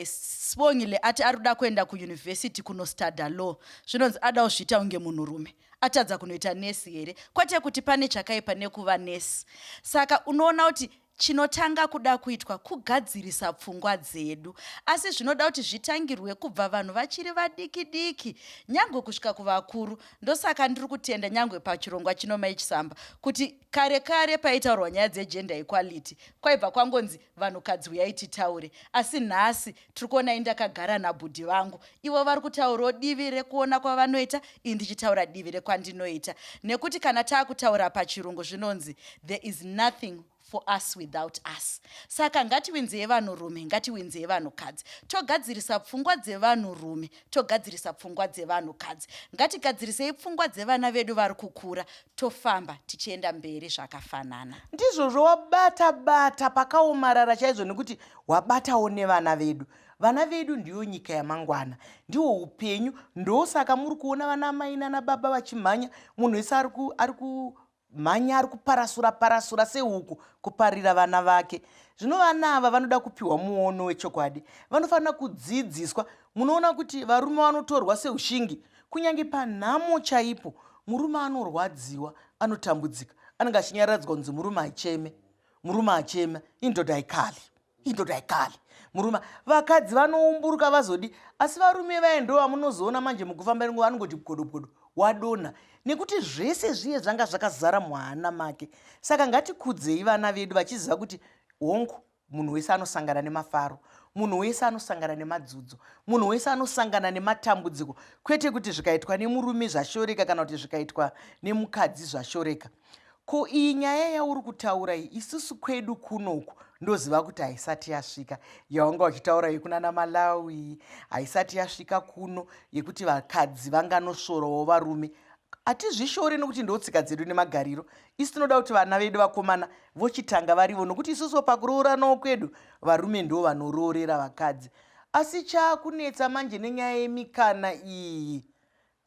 Sibongile ati ari kuda kuenda kuyunivhesiti kunostadha law, zvinonzi ada kuzviita kunge munhurume, atadza kunoita nesi here? Kwete kuti pane chakaipa nekuva nesi. Saka unoona kuti chinotanga kuda kuitwa kugadzirisa pfungwa dzedu, asi zvinoda kuti zvitangirwe kubva vanhu vachiri vadiki diki, nyangwe kusvika kuvakuru. Ndosaka ndiri kutenda nyangwe pachirongwa chino, Mai Chisamba, kuti kare kare paitaurwa nyaya dzegender equality, kwaibva kwangonzi vanhukadzi uyai titaure. Asi nhasi tiri kuona indakagara nabhudhi vangu, ivo vari kutaurawo divi rekuona kwavanoita, ini ndichitaura divi rekwandinoita, nekuti kana taakutaura pachirungu zvinonzi there is nothing for us without us. Saka ngatiwinzei vanhurume, ngatiwinzei vanhukadzi, togadzirisa pfungwa dzevanhurume, togadzirisa pfungwa dzevanhukadzi, ngatigadzirisei pfungwa dzevana vedu vari kukura, tofamba tichienda mberi zvakafanana. Ndizvozvo, wabata bata pakaomarara chaizvo, nekuti wabatawo nevana vedu. Vana vedu ndiyo nyika yamangwana, ndiwo upenyu. Ndosaka muri kuona vana mai nana baba vachimhanya, munhu wese ari kumhanya, ari kuparasura parasura sehuku kuparira vana vake. Zvino vana ava vanoda kupiwa muono wechokwadi, vanofanira kudzidziswa. Munoona kuti varume vanotorwa seushingi, kunyange panhamo chaipo murume anorwadziwa, anotambudzika, anenge achinyaradzwa kunzi murume acheme, murume achema, indoda haikali, indoda haikali murume. Vakadzi vanoumburuka vazodi, asi varume vaye ndo vamunozoona manje mukufamba nenguva anongoti godo godo, wadonha, nekuti zvese zviye zvanga zvakazara muhana make. Saka ngatikudzei vana vedu vachiziva kuti hongu, munhu wese anosangana nemafaro, munhu wese anosangana nemadzudzo, munhu wese anosangana nematambudziko, kwete kuti zvikaitwa nemurume zvashoreka kana kuti zvikaitwa nemukadzi zvashoreka. Ko iyi nyaya yauri kutaura iyi, isusu kwedu kunoku ndoziva kuti haisati yasvika. Yawanga uchitaura yekunana Malawi haisati yasvika kuno, yekuti vakadzi vanganosvorawo varume. Hatizvishori nokuti ndotsika dzedu nemagariro. Isu tinoda kuti vana vedu vakomana vochitanga varivo, nokuti isusu pakurooranawo kwedu varume ndo vanoroorera vakadzi. Asi chaakunetsa manje nenyaya yemikana iyi,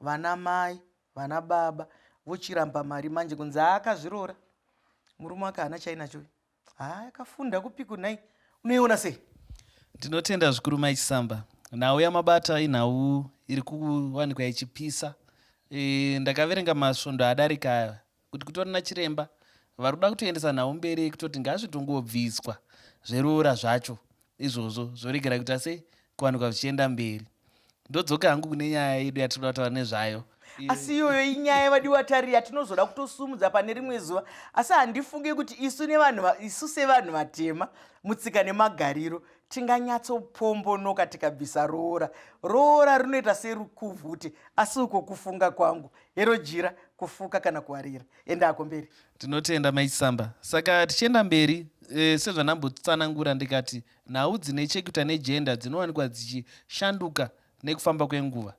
vana mai vana baba vochiramba mari manje, kunzi haakazviroora, murume wake haana chainacho, haa akafunda kupi kunai. Unoiona sei? Ndinotenda zvikuru, Mai Chisamba. Nhau yamabata inhau iri kuwanikwa ichipisa. Ndakaverenga masvondo adarika aya kuti kutori nachiremba vari kuda kutoendesa nhau mberi yekutoti ngazvitongobviswa zveroora zvacho izvozvo, zvoregera kuita sei kuwanikwa zvichienda mberi. Ndodzoka hangu kune nyaya yedu yatinoda kutaura nezvayo. Asi iyoyo inyaya, vadiwa tariri, yatinozoda kutosumudza pane rimwe zuva. Asi handifunge kuti isu nevanhu isu sevanhu vatema mutsika nemagariro tinganyatsopombonoka tikabvisa roora. Roora rinoita serukuvhute, asi uko kufunga kwangu. Hero jira kufuka kana kuwarira. Endako mberi. Tinotenda, Mai Chisamba. Saka tichienda mberi, sezvandambotsanangura ndikati nhau dzine chekuita negender dzinowanikwa dzichishanduka nekufamba kwenguva.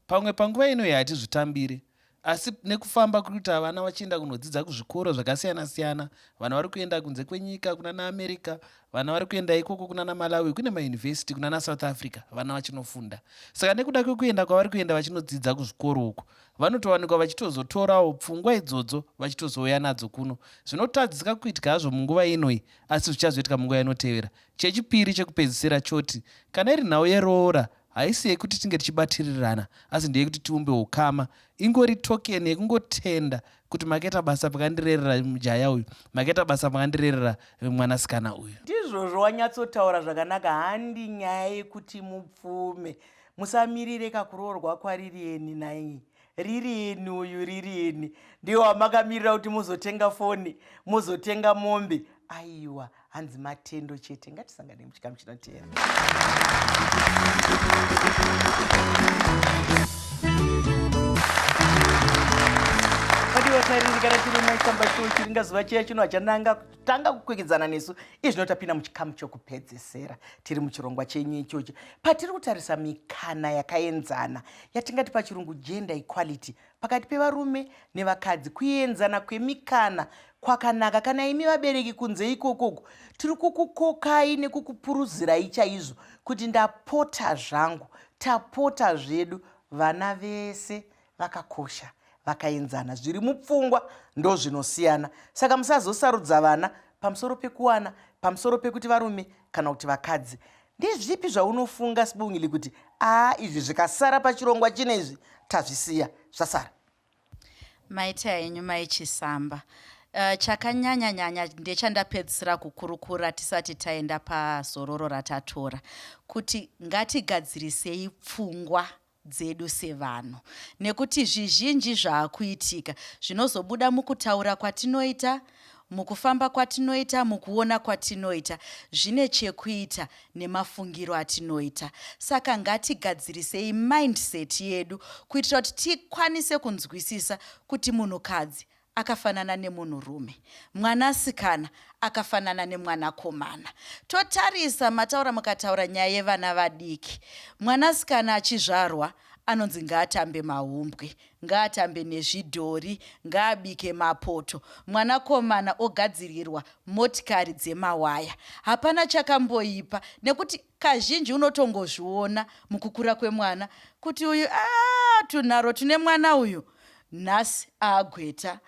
Pamwe panguva ino hatizvitambire. Asi nekufamba kuri kuita vana vachienda kunodzidza kuzvikoro zvakasiyana-siyana, vana vari kuenda kunze kwenyika kunana America, vana vari kuenda ikoko kunana Malawi, kune mayunivhesiti kunana South Africa, vana vachinofunda. Saka nekuda kwekuenda kwavari kuenda vachinodzidza kuzvikoro uku, vanotowanikwa vachitozotorawo pfungwa idzodzo vachitozouya nadzo kuno. Zvinotadzika kuitika hazvo munguva inoyi, asi zvichazoitika munguva inotevera. Chechipiri chekupedzisira choti kana iri nhau yeroora haisi yekuti tinge tichibatirirana asi ndeyekuti tiumbe ukama. Ingori token yekungotenda kuti makaita basa pakandirerera mujaya uyu, makaita basa pakandirerera mwanasikana uyu. Ndizvozvo, wanyatsotaura zvakanaka. Handi nyaya yekuti mupfume, musamirire kakuroorwa kwaRirieni nai Ririeni uyu. Ririeni ndiwo wamakamirira kuti muzotenga foni, muzotenga mombe. Aiwa, hanzi matendo chete. Ngatisangane muchikamu chinoteera. Vadiwa tariri, kana tiri maisamba chiwo chiringa zuva chiya chino hachananga tanga kukwikwidzana nesu. Izvino tapinda muchikamu chokupedzesera tiri muchirongwa chenyu ichochi, patiri kutarisa mikana yakaenzana yatingati pachirungu gender equality pakati pevarume nevakadzi. Kuenzana kwemikana kwakanaka. Kana imi vabereki kunze ikokoko, tiri kukukokai nekukupuruzirai chaizvo kuti ndapota zvangu, tapota zvedu, vana vese vakakosha, vakaenzana. Zviri mupfungwa ndo zvinosiyana, saka musazosarudza vana pamusoro pekuwana, pamusoro pekuti varume kana kuti vakadzi. Ndezvipi zvaunofunga, Sibongile, kuti aa izvi zvikasara pachirongwa chine izvi tazvisiya zvasara? Maita henyu Mai Chisamba. Chakanyanya nyanya ndechandapedzisira kukurukura tisati taenda pazororo ratatora, kuti ngatigadzirisei pfungwa dzedu sevanhu, nekuti zvizhinji zvaakuitika zvinozobuda mukutaura kwatinoita, mukufamba kwatinoita, mukuona kwatinoita, zvine chekuita nemafungiro atinoita. Saka ngatigadzirisei mindset yedu kuitira kuti tikwanise kunzwisisa kuti munhukadzi akafanana nemunhurume, mwanasikana akafanana nemwanakomana. Totarisa mataura, mukataura nyaya yevana vadiki, mwanasikana achizvarwa anonzi ngaatambe mahumbwe, ngaatambe nezvidhori, ngaabike mapoto, mwanakomana ogadzirirwa motikari dzemawaya. Hapana chakamboipa, nekuti kazhinji unotongozviona mukukura kwemwana kuti uyu a tunharo tune mwana uyu nhasi aagweta,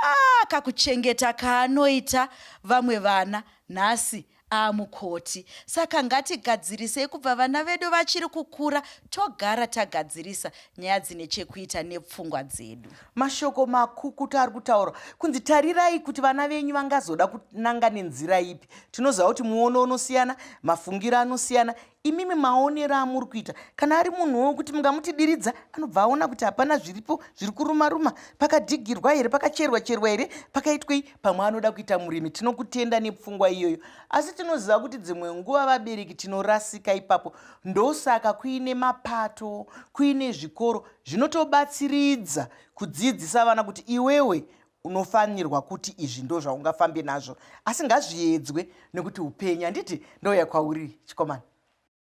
a kakuchengeta kaanoita vamwe vana nhasi aamukoti. Saka ngatigadzirisei kubva vana vedu vachiri kukura, togara tagadzirisa nyaya dzine chekuita nepfungwa dzedu. Mashoko makukutu ari kutaura kunzi tarirai kuti vana venyu vangazoda kunanga nenzira ipi. Tinoziva kuti muono unosiyana, mafungiro anosiyana. Imimi maonero amuri kuita, kana ari munhuwo wekuti mungamuti diridza, anobva aona kuti hapana zviripo zviri kuruma ruma, pakadhigirwa here, pakacherwa cherwa here, pakaitwei, pamwe anoda kuita murimi. Tinokutenda nepfungwa iyoyo, asi tinoziva kuti dzimwe nguva vabereki tinorasika ipapo. Ndosaka kuine mapato, kuine zvikoro zvinotobatsiridza kudzidzisa vana kuti iwewe unofanirwa kuti izvi ndo zvaungafambe nazvo, asi ngazviedzwe nekuti upenyu handiti ndouya kwauri chikomana.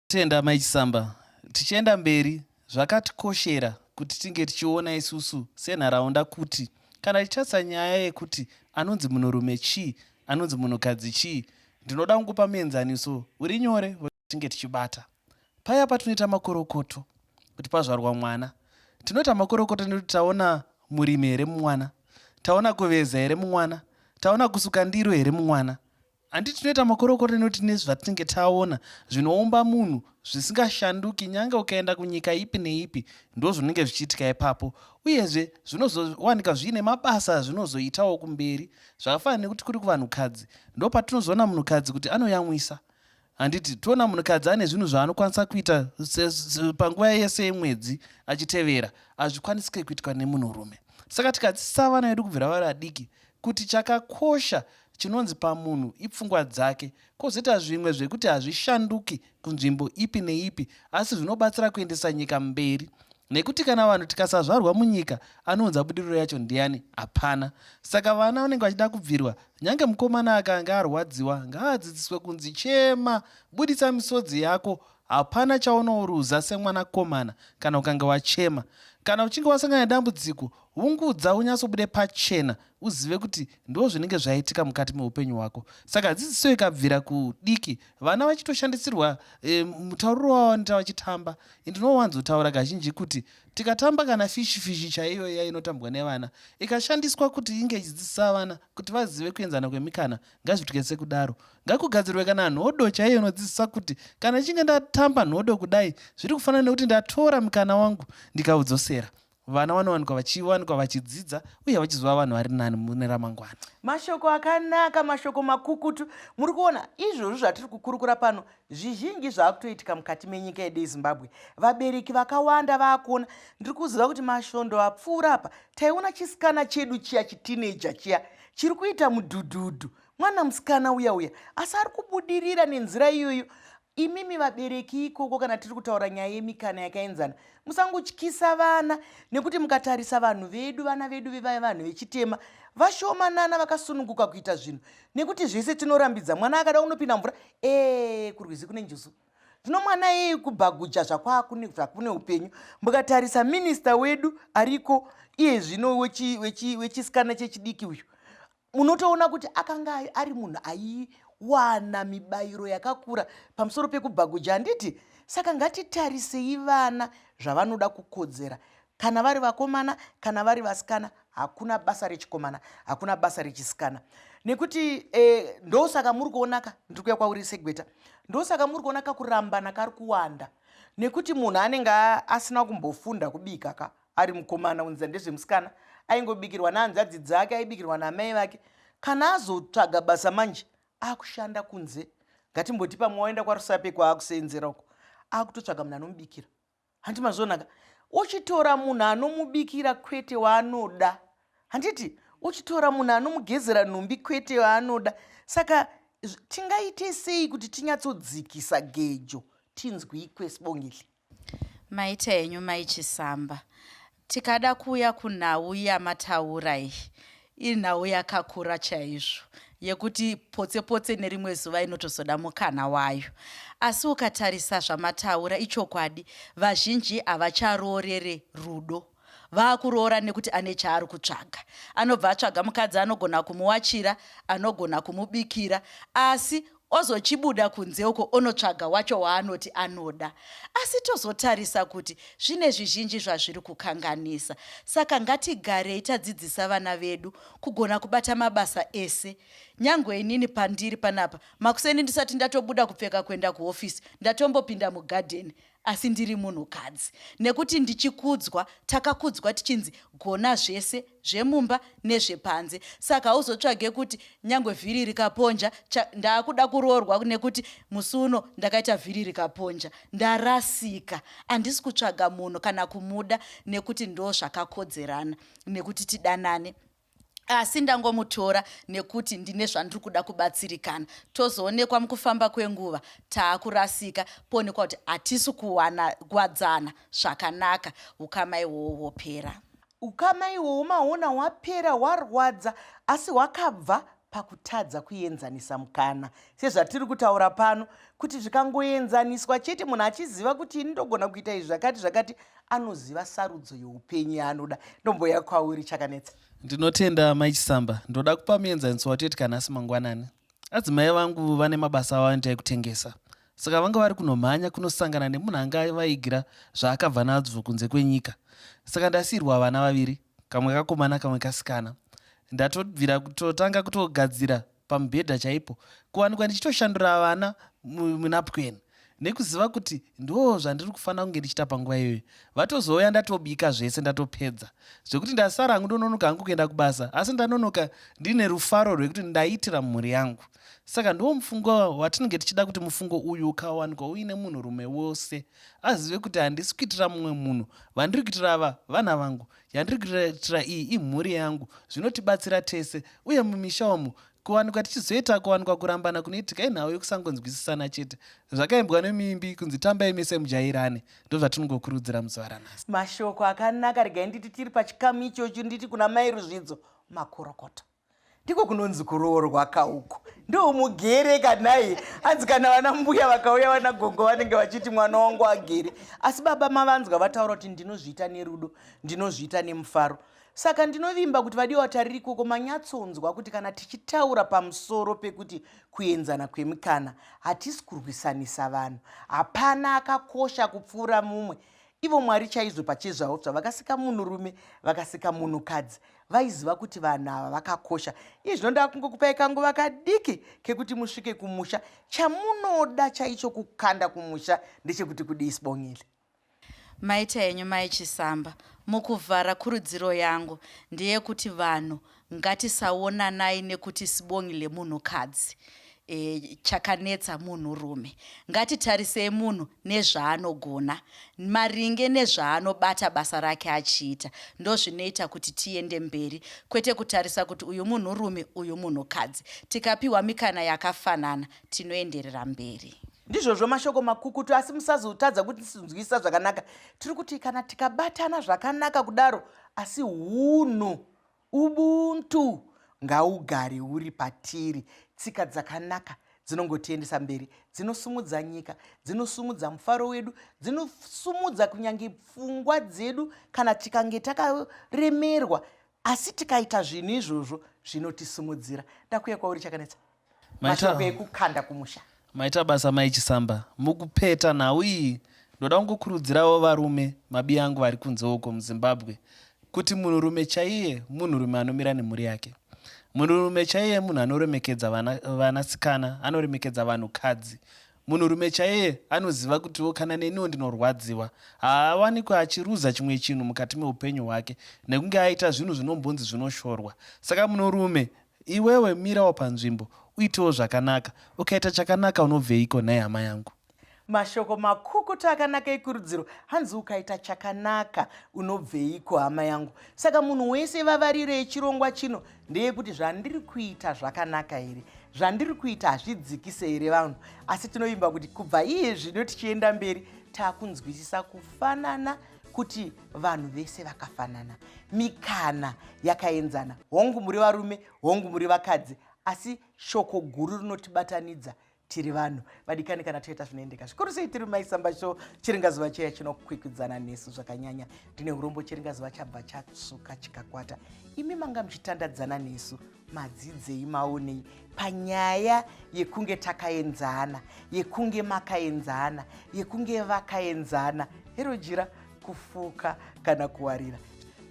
Tenda Mai Chisamba. Tichienda mberi, zvakatikoshera kuti tinge tichiona isusu senharaunda kuti kana tichitarisa nyaya yekuti anonzi munhurume chii, anonzi munhukadzi chii, ndinoda kungopa muenzaniso uri nyore tinge tichibata. Paya patinoita makorokoto kuti pazvarwa mwana, tinoita makorokoto nekuti taona murimi here mumwana, taona kuveza here mumwana, taona kusuka ndiro here mumwana. Handiti tinoita makorokoto nekuti nezvatinenge taona zvinoumba munhu zvisingashanduki, nyange ukaenda kunyika ipi neipi ndozvinenge zvichiitika ipapo. Uyezve zvinozowanika zviine mabasa azvinozoitawo kumberi, zvakafanana nekuti kuri kuvanhukadzi ndopatinozoona munhukadzi kuti anoyamwisa. Handiti toona munhukadzi ane zvinhu zvaanokwanisa kuita panguva yese yemwedzi achitevera, hazvikwanisike kuitwa nemunhurume. Saka tikadzidzisa vana vedu kubvira vari vadiki kuti chakakosha chinonzi pamunhu ipfungwa dzake, kwozoita zvimwe zvekuti hazvishanduki kunzvimbo ipi neipi asi zvinobatsira kuendesa nyika mberi. Nekuti kana vanhu tikasazvarwa munyika, anounza budiriro yacho ndiani? Hapana. Saka vana vanenge vachida kubvirwa, nyange mukomana akanga arwadziwa ngaadzidziswe kunzi chema, buditsa misodzi yako, hapana chaunoruza semwanakomana kana ukange wachema. Kana uchinge wasangana nedambudziko, ungudza unyatsobude pachena uzive kuti ndo zvinenge zvaitika mukati meupenyu hwako. Saka dzidziso ikabvira kudiki, vana vachitoshandisirwa e, mutauriro wavo vanoita vachitamba. Ndinowanzotaura kazhinji kuti tikatamba kana fishi fishi chaiyo iya inotambwa nevana ikashandiswa kuti inge ichidzidzisa vana kuti vazive kuenzana kwemikana, ngazviitike sekudaro. Ngakugadzirwe kana nhodo chaiyo inodzidzisa kuti kana ichinge ndatamba nhodo kudai zviri kufanana nekuti ndatora mukana wangu ndikaudzosera. Vana vanowanikwa vachiwanikwa vachidzidza uye vachizova vanhu vari nani mune ramangwana. Mashoko akanaka, mashoko makukutu. Muri kuona izvozvo zvatiri kukurukura pano, zvizhinji zvaakutoitika mukati menyika yedu yeZimbabwe. Vabereki vakawanda vaakuona. Ndiri kuziva kuti masvondo apfuura apa taiona chisikana chedu chiya chitineja chiya chiri kuita mudhudhudhu mwana musikana uya uya asi ari kubudirira nenzira iyoyo. Imimi vabereki ikoko, kana tiri kutaura nyaya yemikana yakaenzana, musangotyisa vana, nekuti mukatarisa vanhu vedu, vana vedu vevaya vanhu vechitema vashomanana vakasununguka kuita zvinhu, nekuti zvese tinorambidza. Mwana akada unopinda mvura, ee kurwizi kune njuzu, zvino mwana iyeye kubhaguja zvakwakune zvakune upenyu. Mukatarisa minista wedu ariko iye zvino wechisikana chechidiki uyu, munotoona kuti akanga ari munhu aiwana mibayiro yakakura pamusoro pekubhaguja, handiti? Saka ngatitarisei vana zvavanoda kukodzera, kana vari vakomana kana vari vasikana. Hakuna basa rechikomana, hakuna basa rechisikana, nekuti ndosaka muri kuonaka, ndiri kuya kwauri segweta, ndosaka muri kuona kakurambana kari kuwanda, nekuti munhu anenge asina kumbofunda kubika ka ari mukomana, unza ndezvemusikana, aingobikirwa nehanzvadzi dzake, aibikirwa naamai vake. Kana azotsvaga basa manje akushanda kunze, ngatimboti pamwe waenda kwaRusape kwaakuseenzera uko, akutotsvaga munhu anomubikira, handiti mazvionaka? Uchitora munhu anomubikira kwete waanoda, handiti? Uchitora munhu anomugezera nhumbi kwete waanoda. Saka tingaite sei kuti tinyatsodzikisa gejo, tinzwikwe, Sibongile? Maita henyu Mai Chisamba. Tikada kuuya kunhau yamataura iyi, inhau yakakura chaizvo yekuti potse potse nerimwe zuva inotozoda mukana wayo. Asi ukatarisa zvamataura ichokwadi, vazhinji havacharoorere rudo. Vaakuroora nekuti ane chaari kutsvaga. Anobva atsvaga mukadzi anogona kumuwachira, anogona kumubikira, asi ozochibuda kunze uko onotsvaga wacho waanoti anoda. Asi tozotarisa kuti zvine zvizhinji zvazviri kukanganisa. Saka ngatigarei tadzidzisa vana vedu kugona kubata mabasa ese. Nyangwe inini pandiri panapa, makuseni ndisati ndatobuda kupfeka kuenda kuhofisi, ndatombopinda mugadheni, asi ndiri munhukadzi nekuti ndichikudzwa, takakudzwa tichinzi gona zvese zvemumba nezvepanze. Saka hauzotsvage kuti nyangwe vhiri rikaponja, ndaakuda kuroorwa nekuti musi uno ndakaita vhiri rikaponja, ndarasika. Handisi kutsvaga munhu kana kumuda nekuti ndo zvakakodzerana nekuti tidanane, asi ndangomutora nekuti ndine zvandiri kuda kubatsirikana. Tozoonekwa mukufamba kwenguva taakurasika, poonekwa kuti hatisi kuwana kuwadzana zvakanaka, ukama ihwohwo hwopera. Ukama ihwohwo maona hwapera, hwarwadza, asi hwakabva pakutadza kuenzanisa mukana, sezvatiri kutaura pano kuti zvikangoenzaniswa chete, munhu achiziva kuti ini ndogona kuita izvi zvakati zvakati, anoziva sarudzo youpenyu yaanoda. Ndomboya kwauri, Chakanetsa. Ndinotenda Mai Chisamba. Ndoda kupa muenzaniso watoitika nhasi mangwanani. Adzimai vangu vane mabasa avo anoita ekutengesa, saka vanga vari kunomhanya kunosangana nemunhu anga vaigira zvaakabva nazvo kunze kwenyika. Saka ndasiirwa vana vaviri, kamwe kakomana kamwe kasikana. Ndatobvira kutotanga kutogadzira pamubhedha chaipo, kuwanikwa ndichitoshandura vana munapukeni nekuziva kuti ndo zvandiri kufanira kunge ndichiita panguva iyoyo. Vatozouya ndatobika zvese, ndatopedza, zvekuti ndasara hangu ndononoka hangu kuenda kubasa, asi ndanonoka ndine rufaro rwekuti ndaitira mhuri yangu. Saka ndiwo mufungo watinenge tichida kuti mufungo uyu ukawanikwa uine munhurume wose, azive kuti handisi kuitira mumwe munhu, vandiri kuitira ava vana vangu, yandiri kuitira iyi imhuri yangu. Zvinotibatsira tese, uye mumisha umu kuwanikwa tichizoita kuwanikwa kurambana kunoitika inhau yekusangonzwisisana chete. Zvakaimbwa nemuimbi kunzi tambai mese mujairane, ndozvatinongokurudzira muzuva ranhasi. Mashoko akanaka. Regai nditi tiri pachikamu ichocho, nditi kuna Mai Ruzvidzo, makorokoto. Ndiko kunonzi kuroorwa kauko. Ndomugere kanai. Hanzi kana vana mbuya vakauya vana gogo vanenge vachiti mwana wangu agere. Asi baba mavanzwa vataura kuti ndinozviita nerudo, ndinozviita nemufaro. Saka ndinovimba kuti vadiwa vatariri ikoko manyatsonzwa kuti kana tichitaura pamusoro pekuti kuenzana kwemikana, hatisi kurwisanisa vanhu. Hapana akakosha kupfuura mumwe. Ivo Mwari chaizvo pachezvavo zvavakasika munhurume vakasika munhukadzi vaiziva kuti vanhu ava vakakosha. Iye zvino ndakungokupai kanguva kadiki kekuti musvike kumusha. Chamunoda chaicho kukanda kumusha ndechekuti kudii Sibongile? Maita henyu mai Chisamba. Mukuvhara kurudziro yangu ndeyekuti vanhu ngatisaonanai nekuti Sibongile munhukadzi e, chakanetsa munhurume. Ngatitarisei munhu nezvaanogona maringe nezvaanobata basa rake achiita. Ndozvinoita kuti tiende mberi kwete kutarisa kuti uyu munhurume uyu munhukadzi. Tikapiwa mikana yakafanana tinoenderera mberi. Ndizvozvo mashoko makukutu asi musazotadza kutinzwisa zvakanaka. Tiri kuti kana tikabatana zvakanaka kudaro asi hunhu ubuntu ngaugare uri patiri. Tsika dzakanaka dzinongotiendesa mberi, dzinosumudza nyika, dzinosumudza mufaro wedu, dzinosumudza kunyange pfungwa dzedu kana tikange takaremerwa, asi tikaita zvinhu izvozvo zvinotisumudzira. Ndakuya kwauri Chakanetsa. Mashoko ekukanda kumusha. Maita basa mai Chisamba. Mukupeta nhau iyi ndoda kungokurudzirawo varume mabiya angu vari kunze uko muZimbabwe kuti munhurume chaiye munhurume anomira nemhuri yake. Munhurume chaiye munhu anoremekedza vanasikana, vana anoremekedza vanhukadzi. Munhurume chaiye anoziva kutiwo kana neniwo ndinorwadziwa. Haawanikwe achiruza chimwe chinhu mukati meupenyu hwake nekunge aita zvinhu zvinombonzi zvinoshorwa. Saka munhurume Iwewe mirawo panzvimbo uitewo zvakanaka. Ukaita chakanaka unobveiko nhai hama yangu? Mashoko makukutu akanaka ekurudziro hanzi ukaita chakanaka unobveiko hama yangu. Saka munhu wese vavariro yechirongwa chino ndeyekuti zvandiri kuita zvakanaka here? Zvandiri kuita hazvidzikise here vanhu? Asi tinovimba kuti kubva iye zvino tichienda mberi takunzwisisa kufanana kuti vanhu vese vakafanana, mikana yakaenzana. Hongu muri varume, hongu muri vakadzi, asi shoko guru rinotibatanidza tiri vanhu vadikani. Kana toita zvinoendeka zvikuru sei tiri Maisamba Show, chiringazuva chiya chinokwikwidzana nesu zvakanyanya. Ndine urombo chiringazuva chabva chatsvuka chikakwata. Imi manga muchitandadzana nesu madzidzei, maonei panyaya yekunge takaenzana, yekunge makaenzana, yekunge vakaenzana? Hero jira kufuka kana kuwarira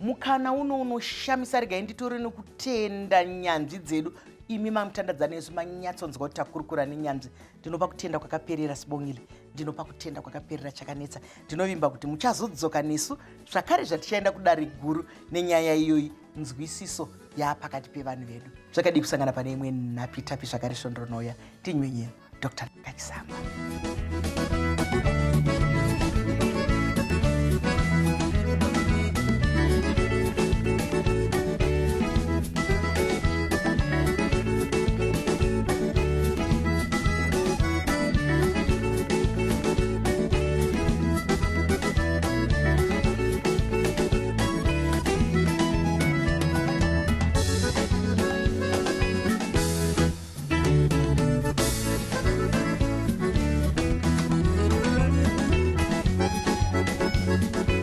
mukana uno unoshamisa. Regai nditore nokutenda nyanzvi dzedu. Imi mamutandadzana nesu manyatsonzwa kuti takurukura nenyanzvi. Ndinopa kutenda kwakaperera Sibongile, ndinopa kutenda kwakaperera Chakanetsa. Ndinovimba kuti muchazodzoka nesu zvakare zvatichaenda kudare guru nenyaya iyoyi, nzwisiso yaapakati pevanhu vedu. Zvakadii kusangana pane imwe nhapitapi zvakare svondo rinouya? Tinywenye Dr. Kachisamba.